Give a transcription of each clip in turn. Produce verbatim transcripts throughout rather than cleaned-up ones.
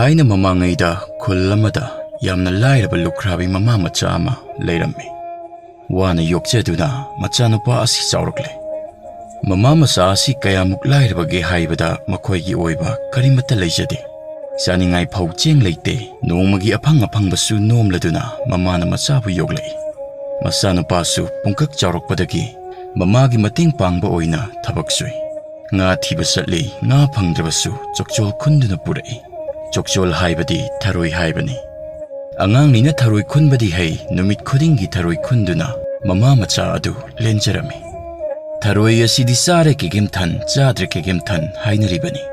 ꯑꯩꯅ ꯃꯃꯥꯡꯉꯩꯗ ꯈꯨꯜ ꯑꯃꯗ ꯌꯥꯝꯅ ꯂꯥꯏꯔꯕ ꯂꯨꯈ꯭ꯔꯥꯕꯤ ꯃꯃꯥ ꯃꯆꯥ ꯑꯃ ꯂꯩꯔꯝꯃꯤ꯫ ꯋꯥꯅ ꯌꯣꯛꯆꯗꯨꯅ ꯃꯆꯥꯅꯨꯄꯥ ꯑꯁꯤ ꯆꯥꯎꯔꯛꯂꯦ꯫ ꯃꯃꯥ ꯃꯆꯥ ꯑꯁꯤ ꯀꯌꯥꯃꯨꯛ ꯂꯥꯏꯔꯕꯒꯦ ꯍꯥꯏꯕꯗ ꯃꯈꯣꯏꯒꯤ ꯑꯣꯏꯕ ꯀꯔꯤꯃꯠꯇ ꯂꯩꯖꯗꯦ꯫ ꯆꯥꯅꯤꯡꯉꯥꯏ ꯐꯧ ꯆꯦꯡ ꯂꯩꯇꯦ꯫ ꯅꯣꯡꯃꯒꯤ ꯑꯐꯪ ꯑꯐꯪꯕꯁꯨ ꯅꯣꯝꯂꯗꯨꯅ ꯃꯃꯥꯅ ꯃꯆꯥꯕꯨ ꯌꯣꯛꯂꯛꯏ꯫ ꯃꯆꯥꯅꯨꯄꯥꯁꯨ ꯄꯨꯡꯀꯛ ꯆꯥꯎꯔꯛꯄꯗꯒꯤ ꯃꯃꯥꯒꯤ ꯃꯇꯦꯡ ꯄꯥꯡꯕ ꯑꯣꯏꯅ ꯊꯕꯛ ꯁꯨꯏ꯫ ꯉꯥ ꯊꯤꯕ ꯆꯠꯂꯤ꯫ ꯉꯥ ꯐꯪꯗ꯭ꯔꯕꯁꯨ ꯆꯣꯛꯆꯣꯜ ꯈꯨꯟꯗꯨꯅ ꯄꯨꯔꯛꯏ꯫ ꯆꯣꯛꯆꯣꯜ ꯍꯥꯏꯕꯗꯤ ꯊꯔꯣꯏ ꯍꯥꯏꯕꯅꯤ꯫ ꯑꯉꯥꯡꯅꯤꯅ ꯊꯔꯣꯏ ꯈꯨꯟꯕꯗꯤ ꯍꯩ꯫ ꯅꯨꯃꯤꯠ ꯈꯨꯗꯤꯡꯒꯤ ꯊꯔꯣꯏ ꯈꯨꯟꯗꯨꯅ ꯃꯃꯥ ꯃꯆꯥ ꯑꯗꯨ ꯂꯦꯟꯖꯔꯝꯃꯤ꯫ ꯊꯔꯣꯏ ꯑꯁꯤꯗꯤ ꯆꯥꯔꯦ ꯀꯦꯒꯦꯝꯊꯟ, ꯆꯥꯗ꯭ꯔꯦ ꯀꯦꯒꯦꯝꯊꯟ ꯍꯥꯏꯅꯔꯤꯕꯅꯤ꯫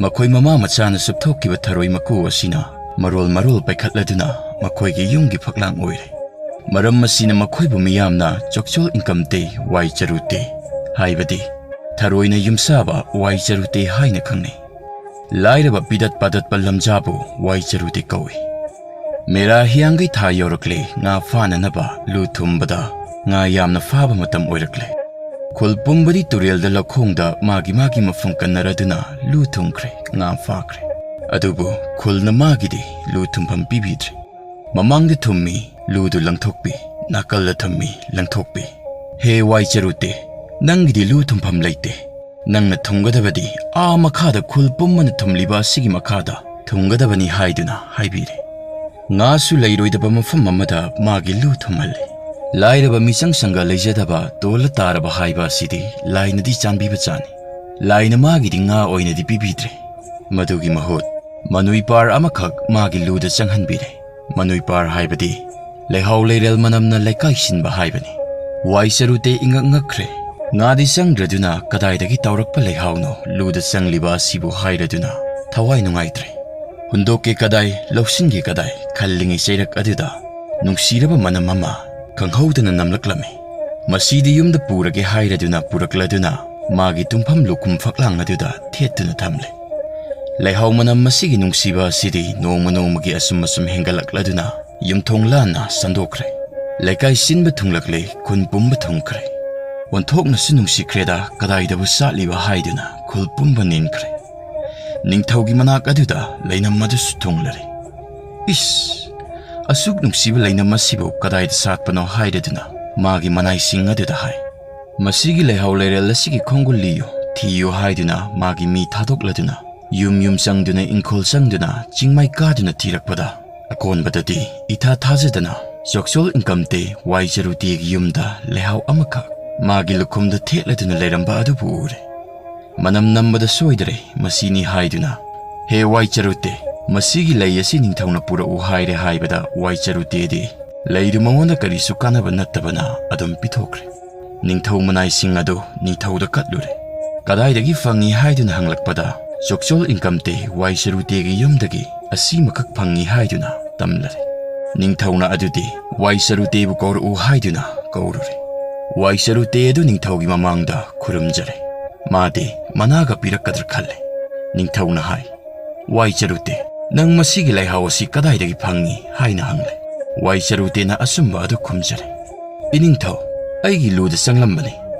ꯃꯈꯣꯏ ꯃꯃꯥ ꯃꯆꯥꯅ ꯆꯨꯞꯊꯣꯛꯈꯤꯕ ꯊꯔꯣꯏ ꯃꯀꯨ ꯑꯁꯤꯅ ꯃꯔꯣꯜ ꯃꯔꯣꯜ ꯄꯩꯈꯠꯂꯗꯨꯅ ꯃꯈꯣꯏꯒꯤ ꯌꯨꯝꯒꯤ ꯐꯛꯂꯥꯡ ꯑꯣꯏꯔꯦ꯫ ꯃꯔꯝ ꯑꯁꯤꯅ ꯃꯈꯣꯏꯕꯨ ꯃꯤꯌꯥꯝꯅ ꯆꯣꯛꯆꯣꯜ ꯏꯟꯀꯝꯇꯦ, ꯋꯥꯏ ꯆꯔꯨꯇꯦ, ꯍꯥꯏꯕꯗꯤ ꯊꯔꯣꯏꯅ ꯌꯨꯝꯁꯥꯕ ꯋꯥꯏ ꯆꯔꯨꯇꯦ ꯍꯥꯏꯅ ꯈꯪꯅꯩ꯫ ꯂꯥꯏꯔꯕ ꯄꯤꯗꯠ ꯄꯥꯗꯠꯄ ꯂꯝꯖꯥꯕꯨ ꯋꯥꯏ ꯆꯔꯨꯇꯦ ꯀꯧꯏ꯫ ꯃꯦꯔꯥ ꯍꯤꯌꯥꯡꯒꯩ ꯊꯥ ꯌꯧꯔꯛꯂꯦ꯫ ꯉꯥ ꯐꯥꯅꯅꯕ ꯂꯨ ꯊꯨꯝꯕꯗ ꯉꯥ ꯌꯥꯝꯅ ꯐꯥꯕ ꯃꯇꯝ ꯑꯣꯏꯔꯛꯂꯦ꯫ ꯈꯨꯜ ꯄꯨꯝꯕꯗꯤ ꯇꯨꯔꯦꯜꯗ, ꯂꯧꯈꯣꯡꯗ ꯃꯥꯒꯤ ꯃꯥꯒꯤ ꯃꯐꯝ ꯀꯟꯅꯔꯗꯨꯅ ꯂꯨ ꯊꯨꯝꯈ꯭ꯔꯦ, ꯉꯥ ꯐꯥꯈ꯭ꯔꯦ꯫ ꯑꯗꯨꯕꯨ ꯈꯨꯜꯅ ꯃꯥꯒꯤꯗꯤ ꯂꯨ ꯊꯨꯝꯐꯝ ꯄꯤꯕꯤꯗ꯭ꯔꯦ꯫ ꯃꯃꯥꯡꯗ ꯊꯨꯝꯃꯤ, ꯂꯨꯗꯨ ꯂꯪꯊꯣꯛꯄꯤ꯫ ꯅꯥꯀꯜꯗ ꯊꯨꯝꯃꯤ, ꯂꯪꯊꯣꯛꯄꯤ꯫ ꯍꯦ ꯋꯥꯏ ꯆꯔꯨꯇꯦ, ꯅꯪꯒꯤꯗꯤ ꯂꯨ ꯊꯨꯝꯐꯝ ꯂꯩꯇꯦ꯫ ꯅꯪꯅ ꯊꯨꯝꯒꯗꯕꯗꯤ ꯑꯥ ꯃꯈꯥꯗ ꯈꯨꯜ ꯄꯨꯝꯕꯅ ꯊꯨꯝꯂꯤꯕ ꯑꯁꯤꯒꯤ ꯃꯈꯥꯗ ꯊꯨꯝꯒꯗꯕꯅꯤ ꯍꯥꯏꯗꯨꯅ ꯍꯥꯏꯕꯤꯔꯦ꯫ ꯉꯥꯁꯨ ꯂꯩꯔꯣꯏꯗꯕ ꯃꯐꯝ ꯑꯃꯗ ꯃꯥꯒꯤ ꯂꯨ ꯊꯨꯝꯍꯜꯂꯦ꯫ ꯂꯥꯏꯔꯕ ꯃꯤꯆꯪ ꯆꯪꯒ ꯂꯩꯖꯗꯕ ꯇꯣꯜꯂ ꯇꯥꯔꯕ ꯍꯥꯏꯕ ꯑꯁꯤꯗꯤ ꯂꯥꯏꯅꯗꯤ ꯆꯥꯟꯕꯤꯕ ꯆꯥꯅꯤ꯫ ꯂꯥꯏꯅ ꯃꯥꯒꯤꯗꯤ ꯉꯥ ꯑꯣꯏꯅꯗꯤ ꯄꯤꯕꯤꯗ꯭ꯔꯦ꯫ ꯃꯗꯨꯒꯤ ꯃꯍꯨꯠ ꯃꯅꯨꯏ ꯄꯥꯔ ꯑꯃꯈꯛ ꯃꯥꯒꯤ ꯂꯨꯗ ꯆꯪꯍꯟꯕꯤꯔꯦ꯫ ꯃꯅꯨꯏ ꯄꯥꯔ ꯍꯥꯏꯕꯗꯤ ꯂꯩꯍꯥꯎ ꯂꯩꯔꯦꯜ ꯃꯅꯝꯅ ꯂꯩꯀꯥꯏ ꯁꯤꯟꯕ ꯍꯥꯏꯕꯅꯤ꯫ ꯋꯥꯏ ꯆꯔꯨꯇꯦ ꯏꯉꯛ ꯉꯛꯈ꯭ꯔꯦ꯫ ꯉꯥꯗꯤ ꯆꯪꯗ꯭ꯔꯗꯨꯅ ꯀꯗꯥꯏꯗꯒꯤ ꯇꯧꯔꯛꯄ ꯂꯩꯍꯥꯎꯅꯣ ꯂꯨꯗ ꯆꯪꯂꯤꯕ ꯑꯁꯤꯕꯨ ꯍꯥꯏꯔꯗꯨꯅ ꯊꯋꯥꯏ ꯅꯨꯡꯉꯥꯏꯇ꯭ꯔꯦ꯫ ꯍꯨꯟꯗꯣꯛꯀꯦ ꯀꯗꯥꯏ, ꯂꯧꯁꯤꯟꯒꯦ ꯀꯗꯥꯏ ꯈꯜꯂꯤꯉꯩ ꯆꯩꯔꯛ ꯑꯗꯨꯗ ꯅꯨꯡꯁꯤꯔꯕ ꯃꯅꯝ ꯑꯃ ꯈꯪꯍꯧꯗꯅ ꯅꯝꯂꯛꯂꯝꯃꯤ꯫ ꯃꯁꯤꯗꯤ ꯌꯨꯝꯗ ꯄꯨꯔꯒꯦ ꯍꯥꯏꯔꯗꯨꯅ ꯄꯨꯔꯛꯂꯗꯨꯅ ꯃꯥꯒꯤ ꯇꯨꯝꯐꯝ ꯂꯨꯈꯨꯝ ꯐꯛꯂꯥꯡ ꯑꯗꯨꯗ ꯊꯦꯠꯇꯨꯅ ꯊꯝꯂꯦ꯫ ꯂꯩꯍꯥꯎ ꯃꯅꯝ ꯑꯁꯤꯒꯤ ꯅꯨꯡꯁꯤꯕ ꯑꯁꯤꯗꯤ ꯅꯣꯡꯃ ꯅꯣꯡꯃꯒꯤ ꯑꯁꯨꯝ ꯑꯁꯨꯝ ꯍꯦꯟꯒꯠꯂꯛꯂꯗꯨꯅ ꯌꯨꯝꯊꯣꯡ ꯂꯥꯟꯅ ꯁꯟꯗꯣꯛꯈ꯭ꯔꯦ꯫ ꯂꯩꯀꯥꯏ ꯁꯤꯟꯕ ꯊꯨꯡꯂꯛꯂꯦ, ꯈꯨꯟ ꯄꯨꯝꯕ ꯊꯨꯡꯈ꯭ꯔꯦ꯫ ꯑꯣꯟꯊꯣꯛꯅꯁꯨ ꯅꯨꯡꯁꯤꯈ꯭ꯔꯦꯗ, ꯀꯗꯥꯏꯗꯕꯨ ꯆꯥꯠꯂꯤꯕ ꯍꯥꯏꯗꯨꯅ ꯈꯨꯜ ꯄꯨꯝꯕ ꯅꯤꯟꯈ꯭ꯔꯦ꯫ ꯅꯤꯡꯊꯧꯒꯤ ꯃꯅꯥꯛ ꯑꯗꯨꯗ ꯂꯩꯅꯝ ꯑꯗꯨꯁꯨ ꯊꯨꯡꯂꯔꯦ꯫ "ꯏꯁ, ꯑꯁꯨꯛ ꯅꯨꯡꯁꯤꯕ ꯂꯩꯅꯝ ꯑꯁꯤꯕꯨ ꯀꯗꯥꯏꯗ ꯁꯥꯠꯄꯅꯣ?" ꯍꯥꯏꯔꯗꯨꯅ ꯃꯥꯒꯤ ꯃꯅꯥꯏꯁꯤꯡ ꯑꯗꯨꯗ ꯍꯥꯏ꯫ "ꯃꯁꯤꯒꯤ ꯂꯩꯍꯥꯎ ꯂꯩꯔꯦꯜ ꯑꯁꯤꯒꯤ ꯈꯣꯡꯒꯨꯜ ꯂꯤꯌꯨ, ꯊꯤꯌꯨ" ꯍꯥꯏꯗꯨꯅ ꯃꯥꯒꯤ ꯃꯤ ꯊꯥꯗꯣꯛꯂꯗꯨꯅ ꯌꯨꯝ ꯌꯨꯝ ꯆꯪꯗꯨꯅ, ꯏꯪꯈꯣꯜ ꯆꯪꯗꯨꯅ, ꯆꯤꯡꯃꯥꯏ ꯀꯥꯗꯨꯅ ꯊꯤꯔꯛꯄꯗ, ꯑꯀꯣꯟꯕꯗꯗꯤ ꯏꯊꯥ ꯊꯥꯖꯗꯅ ꯆꯣꯛꯆꯣꯜ ꯏꯟꯀꯝꯇꯦ ꯋꯥꯏ ꯆꯔꯨꯇꯦꯒꯤ ꯌꯨꯝꯗ ꯂꯩꯍꯥꯎ ꯑꯃꯈꯛ ꯃꯥꯒꯤ ꯂꯨꯈꯨꯝꯗ ꯊꯦꯠꯂꯗꯨꯅ ꯂꯩꯔꯝꯕ ꯑꯗꯨꯕꯨ ꯎꯔꯦ꯫ ꯃꯅꯝ ꯅꯝꯕꯗ ꯁꯣꯏꯗ꯭ꯔꯦ ꯃꯁꯤꯅꯤ ꯍꯥꯏꯗꯨꯅ, "ꯍꯦ ꯋꯥꯏ ꯆꯔꯨꯇꯦ, ꯃꯁꯤꯒꯤ ꯂꯩ ꯑꯁꯤ ꯅꯤꯡꯊꯧꯅ ꯄꯨꯔꯛꯎ ꯍꯥꯏꯔꯦ" ꯍꯥꯏꯕꯗ, ꯋꯥꯏ ꯆꯔꯨꯇꯦꯗꯤ ꯂꯩꯗꯨ ꯃꯉꯣꯟꯗ ꯀꯔꯤꯁꯨ ꯀꯥꯟꯅꯕ ꯅꯠꯇꯕꯅ ꯑꯗꯨꯝ ꯄꯤꯊꯣꯛꯈ꯭ꯔꯦ꯫ ꯅꯤꯡꯊꯧ ꯃꯅꯥꯏꯁꯤꯡ ꯑꯗꯨ ꯅꯤꯡꯊꯧꯗ ꯀꯠꯂꯨꯔꯦ꯫ "ꯀꯗꯥꯏꯗꯒꯤ ꯐꯪꯉꯤ?" ꯍꯥꯏꯗꯨꯅ ꯍꯪꯂꯛꯄꯗ, ꯆꯣꯛꯆꯣꯜ ꯏꯟꯀꯝꯇꯦ ꯋꯥꯏ ꯆꯔꯨꯇꯦꯒꯤ ꯌꯨꯝꯗꯒꯤ ꯑꯁꯤꯃꯈꯛ ꯐꯪꯉꯤ ꯍꯥꯏꯗꯨꯅ ꯇꯝꯂꯔꯦ꯫ ꯅꯤꯡꯊꯧꯅ ꯑꯗꯨꯗꯤ ꯋꯥꯏ ꯆꯔꯨꯇꯦꯕꯨ ꯀꯧꯔꯛꯎ ꯍꯥꯏꯗꯨꯅ ꯀꯧꯔꯨꯔꯦ꯫ ꯋꯥꯏ ꯆꯔꯨꯇꯦ ꯑꯗꯨ ꯅꯤꯡꯊꯧꯒꯤ ꯃꯃꯥꯡꯗ ꯈꯨꯔꯨꯝꯖꯔꯦ꯫ ꯃꯥꯗꯤ ꯃꯅꯥꯒ ꯄꯤꯔꯛꯀꯗ꯭ꯔꯥ ꯈꯜꯂꯦ꯫ ꯅꯤꯡꯊꯧꯅ ꯍꯥꯏ, "ꯋꯥꯏ ꯆꯔꯨꯇꯦ, ꯅꯪ ꯃꯁꯤꯒꯤ ꯂꯩꯍꯥꯎ ꯑꯁꯤ ꯀꯗꯥꯏꯗꯒꯤ ꯐꯪꯉꯤ?" ꯍꯥꯏꯅ ꯍꯪꯂꯦ꯫ ꯋꯥꯏ ꯆꯔꯨꯇꯦꯅ ꯑꯆꯨꯝꯕ ꯑꯗꯨ ꯈꯨꯝꯖꯔꯦ꯫ "ꯏꯅꯤꯡꯊꯧ, ꯑꯩꯒꯤ ꯂꯨꯗ ꯆꯪꯂꯝꯕꯅꯤ꯫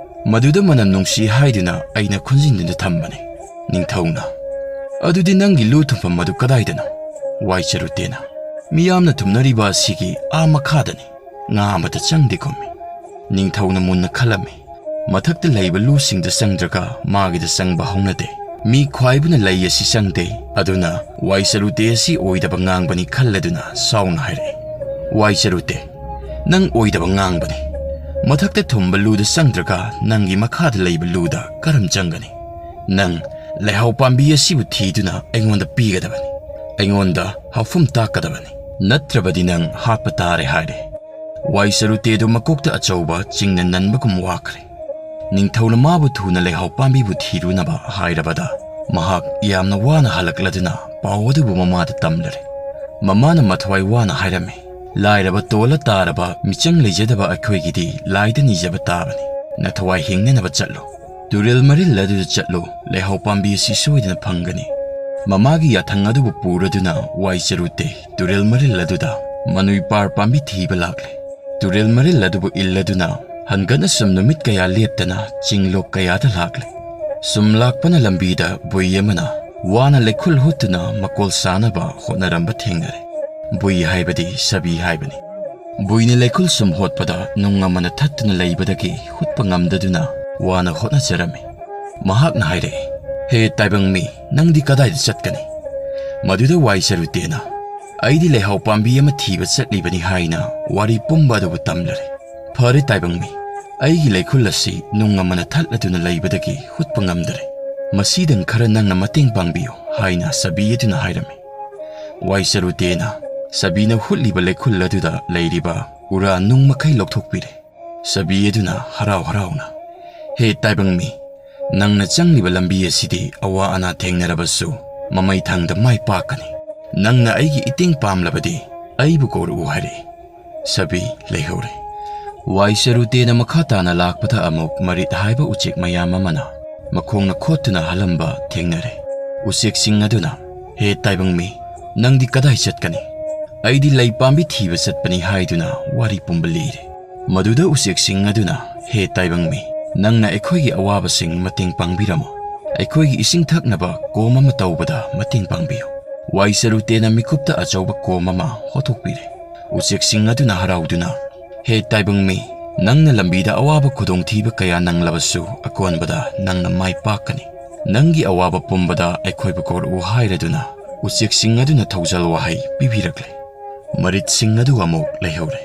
ꯃꯗꯨꯗ ꯃꯅꯝ ꯅꯨꯡꯁꯤ ꯍꯥꯏꯗꯨꯅ ꯑꯩꯅ ꯈꯨꯟꯖꯤꯟꯗꯨꯅ ꯊꯝꯕꯅꯤ꯫" ꯅꯤꯡꯊꯧꯅ, "ꯑꯗꯨꯗꯤ ꯅꯪꯒꯤ ꯂꯨ ꯊꯨꯝꯐꯝ ꯑꯗꯨ ꯀꯗꯥꯏꯗꯅꯣ?" ꯋꯥꯏ ꯆꯔꯨꯇꯦꯅ, "ꯃꯤꯌꯥꯝꯅ ꯊꯨꯝꯅꯔꯤꯕ ꯑꯁꯤꯒꯤ ꯑꯥ ꯃꯈꯥꯗꯅꯤ꯫ ꯉꯥ ꯑꯃꯠꯇ ꯆꯪꯗꯦ" ꯈꯨꯝꯃꯤ꯫ ꯅꯤꯡꯊꯧꯅ ꯃꯨꯟꯅ ꯈꯜꯂꯝꯃꯤ꯫ ꯃꯊꯛꯇ ꯂꯩꯕ ꯂꯨꯁꯤꯡꯗ ꯆꯪꯗ꯭ꯔꯒ ꯃꯥꯒꯤꯗ ꯆꯪꯕ ꯍꯧꯅꯗꯦ꯫ ꯃꯤ ꯈ꯭ꯋꯥꯏꯕꯅ ꯂꯩ ꯑꯁꯤ ꯆꯪꯗꯦ, ꯑꯗꯨꯅ ꯋꯥꯏ ꯆꯔꯨꯇꯦ ꯑꯁꯤ ꯑꯣꯏꯗꯕ ꯉꯥꯡꯕꯅꯤ ꯈꯜꯂꯗꯨꯅ ꯁꯥꯎꯅ ꯍꯥꯏꯔꯛꯏ, "ꯋꯥꯏ ꯆꯔꯨꯇꯦ, ꯅꯪ ꯑꯣꯏꯗꯕ ꯉꯥꯡꯕꯅꯤ꯫ ꯃꯊꯛꯇ ꯊꯨꯝꯕ ꯂꯨꯗ ꯆꯪꯗ꯭ꯔꯒ ꯅꯪꯒꯤ ꯃꯈꯥꯗ ꯂꯩꯕ ꯂꯨꯗ ꯀꯔꯝ ꯆꯪꯒꯅꯤ? ꯅꯪ ꯂꯩꯍꯥꯎ ꯄꯥꯝꯕꯤ ꯑꯁꯤꯕꯨ ꯊꯤꯗꯨꯅ ꯑꯩꯉꯣꯟꯗ ꯄꯤꯒꯗꯕꯅꯤ꯫ ꯑꯩꯉꯣꯟꯗ ꯍꯥꯎꯐꯝ ꯇꯥꯛꯀꯗꯕꯅꯤ꯫ ꯅꯠꯇ꯭ꯔꯕꯗꯤ ꯅꯪ ꯍꯥꯠꯄ ꯇꯥꯔꯦ" ꯍꯥꯏꯔꯦ꯫ ꯋꯥꯏ ꯆꯔꯨꯇꯦꯗꯨ ꯃꯀꯣꯛꯇ ꯑꯆꯧꯕ ꯆꯤꯡꯅ ꯅꯟꯕꯒꯨꯝ ꯋꯥꯈ꯭ꯔꯦ꯫ ꯅꯤꯡꯊꯧꯅ ꯃꯥꯕꯨ ꯊꯨꯅ ꯂꯩꯍꯥꯎ ꯄꯥꯝꯕꯤꯕꯨ ꯊꯤꯔꯨꯅꯕ ꯍꯥꯏꯔꯕꯗ, ꯃꯍꯥꯛ ꯌꯥꯝꯅ ꯋꯥꯅ ꯍꯜꯂꯛꯂꯗꯨꯅ ꯄꯥꯎ ꯑꯗꯨꯕꯨ ꯃꯃꯥꯗ ꯇꯝꯂꯔꯦ꯫ ꯃꯃꯥꯅ ꯃꯊ꯭ꯋꯥꯏ ꯋꯥꯅ ꯍꯥꯏꯔꯝꯃꯤ, "ꯂꯥꯏꯔꯕ ꯇꯣꯜꯂ ꯇꯥꯔꯕ ꯃꯤꯆꯪ ꯂꯩꯖꯗꯕ ꯑꯩꯈꯣꯏꯒꯤꯗꯤ ꯂꯥꯏꯗ ꯅꯤꯖꯕ ꯇꯥꯕꯅꯤ꯫ ꯅꯊꯋꯥꯏ ꯍꯤꯡꯅꯅꯕ ꯆꯠꯂꯨ꯫ ꯇꯨꯔꯦꯜ ꯃꯔꯤꯜ ꯑꯗꯨꯗ ꯆꯠꯂꯨ, ꯂꯩꯍꯥꯎ ꯄꯥꯝꯕꯤ ꯑꯁꯤ ꯁꯣꯏꯗꯅ ꯐꯪꯒꯅꯤ꯫" ꯃꯃꯥꯒꯤ ꯌꯥꯊꯪ ꯑꯗꯨꯕꯨ ꯄꯨꯔꯗꯨꯅ ꯋꯥꯏ ꯆꯔꯨꯇꯦ ꯇꯨꯔꯦꯜ ꯃꯔꯤꯜ ꯑꯗꯨꯗ ꯃꯅꯨꯏ ꯄꯥꯔ ꯄꯥꯝꯕꯤ ꯊꯤꯕ ꯂꯥꯛꯂꯦ꯫ ꯇꯨꯔꯦꯜ ꯃꯔꯤꯜ ꯑꯗꯨꯕꯨ ꯏꯜꯂꯗꯨꯅ ꯍꯟꯒꯠꯅ ꯁꯨꯝ ꯅꯨꯃꯤꯠ ꯀꯌꯥ ꯂꯦꯞꯇꯅ ꯆꯤꯡꯂꯣꯛ ꯀꯌꯥꯗ ꯂꯥꯛꯂꯦ꯫ ꯁꯨꯝ ꯂꯥꯛꯄꯅ ꯂꯝꯕꯤꯗ ꯕꯨꯏ ꯑꯃꯅ ꯋꯥꯅ ꯂꯩꯈꯨꯜ ꯍꯨꯠꯇꯨꯅ ꯃꯀꯣꯜ ꯁꯥꯅꯕ ꯍꯣꯠꯅꯔꯝꯕ ꯊꯦꯡꯅꯔꯦ꯫ ꯕꯨꯏ ꯍꯥꯏꯕꯗꯤ ꯁꯥꯕꯤ ꯍꯥꯏꯕꯅꯤ꯫ ꯕꯨꯏꯅ ꯂꯩꯈꯨꯜ ꯁꯨꯝ ꯍꯣꯠꯄꯗ ꯅꯨꯡ ꯑꯃꯅ ꯊꯠꯇꯨꯅ ꯂꯩꯕꯗꯒꯤ ꯍꯨꯠꯄ ꯉꯝꯗꯗꯨꯅ ꯋꯥꯅ ꯍꯣꯠꯅꯖꯔꯝꯃꯤ꯫ ꯃꯍꯥꯛꯅ ꯍꯥꯏꯔꯛꯏ, "ꯍꯦ ꯇꯥꯏꯕꯪ ꯃꯤ, ꯅꯪꯗꯤ ꯀꯗꯥꯏꯗ ꯆꯠꯀꯅꯤ?" ꯃꯗꯨꯗ ꯋꯥꯏ ꯆꯔꯨꯇꯦꯅ, "ꯑꯩꯗꯤ ꯂꯩꯍꯥꯎ ꯄꯥꯝꯕꯤ ꯑꯃ ꯊꯤꯕ ꯆꯠꯂꯤꯕꯅꯤ" ꯍꯥꯏꯅ ꯋꯥꯔꯤ ꯄꯨꯝꯕ ꯑꯗꯨꯕꯨ ꯇꯝꯂꯔꯦ꯫ "ꯐꯔꯦ ꯇꯥꯏꯕꯪ ꯃꯤ, ꯑꯩꯒꯤ ꯂꯩꯈꯨꯜ ꯑꯁꯤ ꯅꯨꯡ ꯑꯃꯅ ꯊꯠꯂꯗꯨꯅ ꯂꯩꯕꯗꯒꯤ ꯍꯨꯠꯄ ꯉꯝꯗꯔꯦ꯫ ꯃꯁꯤꯗꯪ ꯈꯔ ꯅꯪꯅ ꯃꯇꯦꯡ ꯄꯥꯡꯕꯤꯌꯨ" ꯍꯥꯏꯅ ꯁꯥꯕꯤ ꯑꯗꯨꯅ ꯍꯥꯏꯔꯝꯃꯤ꯫ ꯋꯥꯏ ꯆꯔꯨꯇꯦꯅ ꯁꯥꯕꯤꯅ ꯍꯨꯠꯂꯤꯕ ꯂꯩꯈꯨꯜ ꯑꯗꯨꯗ ꯂꯩꯔꯤꯕ ꯎꯔꯥ ꯅꯨꯡ ꯃꯈꯩ ꯂꯧꯊꯣꯛꯄꯤꯔꯦ꯫ ꯁꯥꯕꯤ ꯑꯗꯨꯅ ꯍꯔꯥꯎ ꯍꯔꯥꯎꯅ, "ꯍꯦ ꯇꯥꯏꯕꯪ ꯃꯤ, ꯅꯪꯅ ꯆꯪꯂꯤꯕ ꯂꯝꯕꯤ ꯑꯁꯤꯗꯤ ꯑꯋꯥ ꯑꯅꯥ ꯊꯦꯡꯅꯔꯕꯁꯨ ꯃꯃꯩ ꯊꯥꯡꯗ ꯃꯥꯏ ꯄꯥꯛꯀꯅꯤ꯫ ꯅꯪꯅ ꯑꯩꯒꯤ ꯏꯇꯦꯡ ꯄꯥꯝꯂꯕꯗꯤ ꯑꯩꯕꯨ ꯀꯧꯔꯛꯎ" ꯍꯥꯏꯔꯛꯏ꯫ ꯁꯥꯕꯤ ꯂꯩꯍꯧꯔꯦ꯫ ꯋꯥꯏ ꯆꯔꯨꯇꯦꯅ ꯃꯈꯥ ꯇꯥꯅ ꯂꯥꯛꯄꯗ ꯑꯃꯨꯛ ꯃꯔꯤꯠ ꯍꯥꯏꯕ ꯎꯆꯦꯛ ꯃꯌꯥꯝ ꯑꯃꯅ ꯃꯈꯣꯡꯅ ꯈꯣꯠꯇꯨꯅ ꯍꯜꯂꯝꯕ ꯊꯦꯡꯅꯔꯦ꯫ ꯎꯆꯦꯛꯁꯤꯡ ꯑꯗꯨꯅ, "ꯍꯦ ꯇꯥꯏꯕꯪ ꯃꯤ, ꯅꯪꯗꯤ ꯀꯗꯥꯏ ꯆꯠꯀꯅꯤ? ꯑꯩꯗꯤ ꯂꯩ ꯄꯥꯝꯕꯤ ꯊꯤꯕ ꯆꯠꯄꯅꯤ" ꯍꯥꯏꯗꯨꯅ ꯋꯥꯔꯤ ꯄꯨꯝꯕ ꯂꯤꯔꯦ꯫ ꯃꯗꯨꯗ ꯎꯆꯦꯛꯁꯤꯡ ꯑꯗꯨꯅ, "ꯍꯦ ꯇꯥꯏꯕꯪ ꯃꯤ, ꯅꯪꯅ ꯑꯩꯈꯣꯏꯒꯤ ꯑꯋꯥꯕꯁꯤꯡ ꯃꯇꯦꯡ ꯄꯥꯡꯕꯤꯔꯝꯃꯨ꯫ ꯑꯩꯈꯣꯏꯒꯤ ꯏꯁꯤꯡ ꯊꯛꯅꯕ ꯀꯣꯝ ꯑꯃ ꯇꯧꯕꯗ ꯃꯇꯦꯡ ꯄꯥꯡꯕꯤꯌꯨ"꯫ ꯋꯥꯏ ꯆꯔꯨꯇꯦꯅ ꯃꯤꯀꯨꯞꯇ ꯑꯆꯧꯕ ꯀꯣꯝ ꯑꯃ ꯍꯣꯠꯇꯣꯛꯄꯤꯔꯦ꯫ ꯎꯆꯦꯛꯁꯤꯡ ꯑꯗꯨꯅ ꯍꯔꯥꯎꯗꯨꯅ, "ꯍꯦ ꯇꯥꯏꯕꯪ ꯃꯤ, ꯅꯪꯅ ꯂꯝꯕꯤꯗ ꯑꯋꯥꯕ ꯈꯨꯗꯣꯡꯊꯤꯕ ꯀꯌꯥ ꯅꯪꯂꯕꯁꯨ ꯑꯀꯣꯟꯕꯗ ꯅꯪꯅ ꯃꯥꯏ ꯄꯥꯛꯀꯅꯤ꯫ ꯅꯪꯒꯤ ꯑꯋꯥꯕ ꯄꯨꯝꯕꯗ ꯑꯩꯈꯣꯏꯕꯨ ꯀꯧꯔꯛꯎ" ꯍꯥꯏꯔꯗꯨꯅ ꯎꯆꯦꯛꯁꯤꯡ ꯑꯗꯨꯅ ꯊꯧꯖꯥꯜ ꯋꯥꯍꯩ ꯄꯤꯕꯤꯔꯛꯂꯦ꯫ ꯃꯔꯤꯠꯁꯤꯡ ꯑꯗꯨ ꯑꯃꯨꯛ ꯂꯩꯍꯧꯔꯦ꯫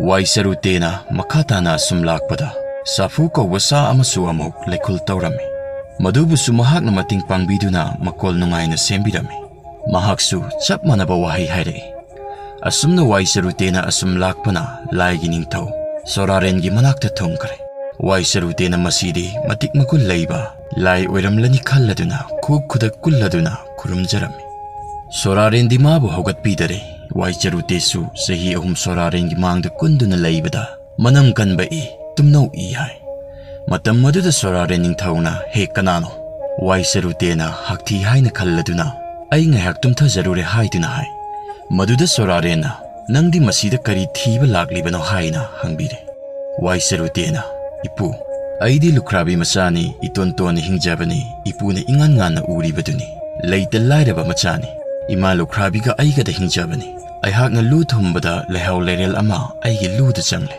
ꯋꯥꯏ ꯆꯔꯨꯇꯦꯅ ꯃꯈꯥ ꯇꯥꯅ ꯑꯁꯨꯝ ꯂꯥꯛꯄꯗ ꯁꯥꯐꯨ ꯀꯧꯕ ꯁꯥ ꯑꯃꯁꯨ ꯑꯃꯨꯛ ꯂꯩꯈꯨꯜ ꯇꯧꯔꯝꯃꯤ꯫ ꯃꯗꯨꯕꯨꯁꯨ ꯃꯍꯥꯛꯅ ꯃꯇꯦꯡ ꯄꯥꯡꯕꯤꯗꯨꯅ ꯃꯀꯣꯜ ꯅꯨꯡꯉꯥꯏꯅ ꯁꯦꯝꯕꯤꯔꯝꯃꯤ꯫ ꯃꯍꯥꯛꯁꯨ ꯆꯞ ꯃꯥꯟꯅꯕ ꯋꯥꯍꯩ ꯍꯥꯏꯔꯛꯏ꯫ ꯑꯁꯨꯝꯅ ꯋꯥꯏ ꯆꯔꯨꯇꯦꯅ ꯑꯁꯨꯝ ꯂꯥꯛꯄꯅ ꯂꯥꯏꯒꯤ ꯅꯤꯡꯊꯧ ꯁꯣꯔꯥꯔꯦꯟꯒꯤ ꯃꯅꯥꯛꯇ ꯊꯨꯡꯈ꯭ꯔꯦ꯫ ꯋꯥꯏ ꯆꯔꯨꯇꯦꯅ ꯃꯁꯤꯗꯤ ꯃꯇꯤꯛ ꯃꯒꯨꯟ ꯂꯩꯕ ꯂꯥꯏ ꯑꯣꯏꯔꯝꯂꯅꯤ ꯈꯜꯂꯗꯨꯅ ꯈꯨ ꯈꯨꯗ ꯀꯨꯜꯂꯗꯨꯅ ꯈꯨꯔꯨꯝꯖꯔꯝꯃꯤ꯫ ꯁꯣꯔꯥꯔꯦꯟꯗꯤ ꯃꯥꯕꯨ ꯍꯧꯒꯠꯄꯤꯗꯔꯦ꯫ ꯋꯥꯏ ꯆꯔꯨꯇꯦꯁꯨ ꯆꯍꯤ ꯑꯍꯨꯝ ꯁꯣꯔꯥꯔꯦꯟꯒꯤ ꯃꯥꯡꯗ ꯀꯨꯟꯗꯨꯅ ꯂꯩꯕꯗ ꯃꯅꯝ ꯀꯟꯕ ꯏ, ꯇꯨꯝꯅꯧ ꯏ ꯍꯥꯏ꯫ ꯃꯇꯝ ꯑꯗꯨꯗ ꯁꯣꯔꯥꯔꯦꯟ ꯅꯤꯡꯊꯧꯅ, "ꯍꯦ ꯀꯅꯥꯅꯣ?" ꯋꯥꯏ ꯆꯔꯨꯇꯦꯅ ꯍꯥꯛꯊꯤ ꯍꯥꯏꯅ ꯈꯜꯂꯗꯨꯅ, "ꯑꯩ ꯉꯥꯏꯍꯥꯛ ꯇꯨꯝꯊꯖꯔꯨꯔꯦ" ꯍꯥꯏꯗꯨꯅ ꯍꯥꯏ꯫ ꯃꯗꯨꯗ ꯁꯣꯔꯥꯔꯦꯟꯅ, "ꯅꯪꯗꯤ ꯃꯁꯤꯗ ꯀꯔꯤ ꯊꯤꯕ ꯂꯥꯛꯂꯤꯕꯅꯣ?" ꯍꯥꯏꯅ ꯍꯪꯕꯤꯔꯦ꯫ ꯋꯥꯏ ꯆꯔꯨꯇꯦꯅ, "ꯏꯄꯨ, ꯑꯩꯗꯤ ꯂꯨꯈ꯭ꯔꯥꯕꯤ ꯃꯆꯥꯅꯤ, ꯏꯇꯣꯟ ꯇꯣꯟꯅ ꯍꯤꯡꯖꯕꯅꯤ, ꯏꯄꯨꯅ ꯏꯉꯥꯟ ꯉꯥꯟꯅ ꯎꯔꯤꯕꯗꯨꯅꯤ꯫ ꯂꯩꯇ ꯂꯥꯏꯔꯕ ꯃꯆꯥꯅꯤ꯫ ꯏꯃꯥ ꯂꯨꯈ꯭ꯔꯥꯕꯤꯒ ꯑꯩꯒꯗ ꯍꯤꯡꯖꯕꯅꯤ꯫ ꯑꯩꯍꯥꯛꯅ ꯂꯨ ꯊꯨꯝꯕꯗ ꯂꯩꯍꯥꯎ ꯂꯩꯔꯦꯜ ꯑꯃ ꯑꯩꯒꯤ ꯂꯨꯗ ꯆꯪꯂꯦ꯫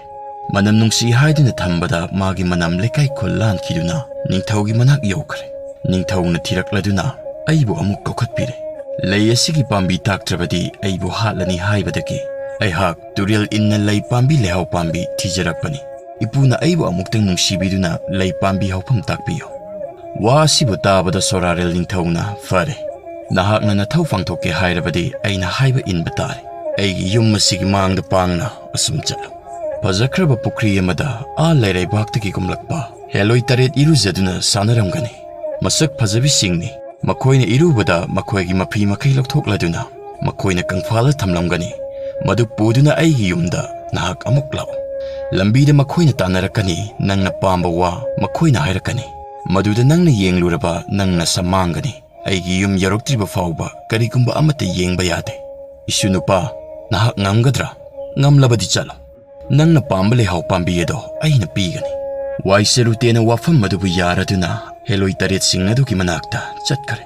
ꯃꯅꯝ ꯅꯨꯡꯁꯤ ꯍꯥꯏꯗꯨꯅ ꯊꯝꯕꯗ ꯃꯥꯒꯤ ꯃꯅꯝ ꯂꯩꯀꯥꯏ ꯈꯨꯜ ꯂꯥꯟꯈꯤꯗꯨꯅ ꯅꯤꯡꯊꯧꯒꯤ ꯃꯅꯥꯛ ꯌꯧꯈ꯭ꯔꯦ꯫ ꯅꯤꯡꯊꯧꯅ ꯊꯤꯔꯛꯂꯗꯨꯅ ꯑꯩꯕꯨ ꯑꯃꯨꯛ ꯀꯧꯈꯠꯄꯤꯔꯦ꯫ ꯂꯩ ꯑꯁꯤꯒꯤ ꯄꯥꯝꯕꯤ ꯇꯥꯛꯇ꯭ꯔꯕꯗꯤ ꯑꯩꯕꯨ ꯍꯥꯠꯂꯅꯤ ꯍꯥꯏꯕꯗꯒꯤ ꯑꯩꯍꯥꯛ ꯇꯨꯔꯦꯜ ꯏꯟꯅ ꯂꯩ ꯄꯥꯝꯕꯤ ꯂꯩꯍꯥꯎ ꯄꯥꯝꯕꯤ ꯊꯤꯖꯔꯛꯄꯅꯤ꯫ ꯏꯄꯨꯅ ꯑꯩꯕꯨ ꯑꯃꯨꯛꯇꯪ ꯅꯨꯡꯁꯤꯕꯤꯗꯨꯅ ꯂꯩ ꯄꯥꯝꯕꯤ ꯍꯧꯐꯝ ꯇꯥꯛꯄꯤꯌꯨ꯫ ꯋꯥ ꯑꯁꯤꯕꯨ ꯇꯥꯕꯗ ꯁꯣꯔꯥꯔꯦꯜ ꯅꯤꯡꯊꯧꯅ, "ꯐꯔꯦ, ꯅꯍꯥꯛꯅ ꯅꯊꯧ ꯄꯥꯡꯊꯣꯛꯀꯦ ꯍꯥꯏꯔꯕꯗꯤ ꯑꯩꯅ ꯍꯥꯏꯕ ꯏꯟꯕ ꯇꯥꯔꯦ꯫ ꯑꯩꯒꯤ ꯌꯨꯝ ꯑꯁꯤꯒꯤ ꯃꯥꯡꯗ ꯄꯥꯡꯅ ꯑꯁꯨꯝ ꯆꯠꯂꯨ꯫ ꯐꯖꯈ꯭ꯔꯕ ꯄꯨꯈ꯭ꯔꯤ ꯑꯃꯗ ꯑꯥ ꯂꯩꯔꯩꯕꯥꯛꯇꯒꯤ ꯀꯨꯝꯂꯛꯄ ꯍꯦꯂꯣꯏ ꯇꯔꯦꯠ ꯏꯔꯨꯖꯗꯨꯅ ꯁꯥꯟꯅꯔꯝꯒꯅꯤ꯫ ꯃꯁꯛ ꯐꯖꯕꯤꯁꯤꯡꯅꯤ꯫ ꯃꯈꯣꯏꯅ ꯏꯔꯨꯕꯗ ꯃꯈꯣꯏꯒꯤ ꯃꯐꯤ ꯃꯈꯩ ꯂꯧꯊꯣꯛꯂꯗꯨꯅ ꯃꯈꯣꯏꯅ ꯀꯪꯐꯥꯜꯗ ꯊꯝꯂꯝꯒꯅꯤ꯫ ꯃꯗꯨ ꯄꯨꯗꯨꯅ ꯑꯩꯒꯤ ꯌꯨꯝꯗ ꯅꯍꯥꯛ ꯑꯃꯨꯛ ꯂꯥꯛꯎ꯫ ꯂꯝꯕꯤꯗ ꯃꯈꯣꯏꯅ ꯇꯥꯟꯅꯔꯛꯀꯅꯤ, ꯅꯪꯅ ꯄꯥꯝꯕ ꯋꯥ ꯃꯈꯣꯏꯅ ꯍꯥꯏꯔꯛꯀꯅꯤ꯫ ꯃꯗꯨꯗ ꯅꯪꯅ ꯌꯦꯡꯂꯨꯔꯕ ꯅꯪ ꯅꯁꯝ ꯃꯥꯡꯒꯅꯤ꯫ ꯑꯩꯒꯤ ꯌꯨꯝ ꯌꯧꯔꯛꯇ꯭ꯔꯤꯕ ꯐꯥꯎꯕ ꯀꯔꯤꯒꯨꯝꯕ ꯑꯃꯠꯇ ꯌꯦꯡꯕ ꯌꯥꯗꯦ꯫ ꯏꯁꯨ ꯅꯨꯄꯥ, ꯅꯍꯥꯛ ꯉꯝꯒꯗ꯭ꯔꯥ? ꯉꯝꯂꯕꯗꯤ ꯆꯠꯂꯣ꯫ ꯅꯪꯅ ꯄꯥꯝꯕ ꯂꯩꯍꯥꯎ ꯄꯥꯝꯕꯤ ꯑꯗꯣ ꯑꯩꯅ ꯄꯤꯒꯅꯤ꯫" ꯋꯥꯏ ꯁꯔꯨꯇꯦꯅ ꯋꯥꯐꯝ ꯑꯗꯨꯕꯨ ꯌꯥꯔꯗꯨꯅ ꯍꯦꯂꯣꯏ ꯇꯔꯦꯠꯁꯤꯡ ꯑꯗꯨꯒꯤ ꯃꯅꯥꯛꯇ ꯆꯠꯈ꯭ꯔꯦ꯫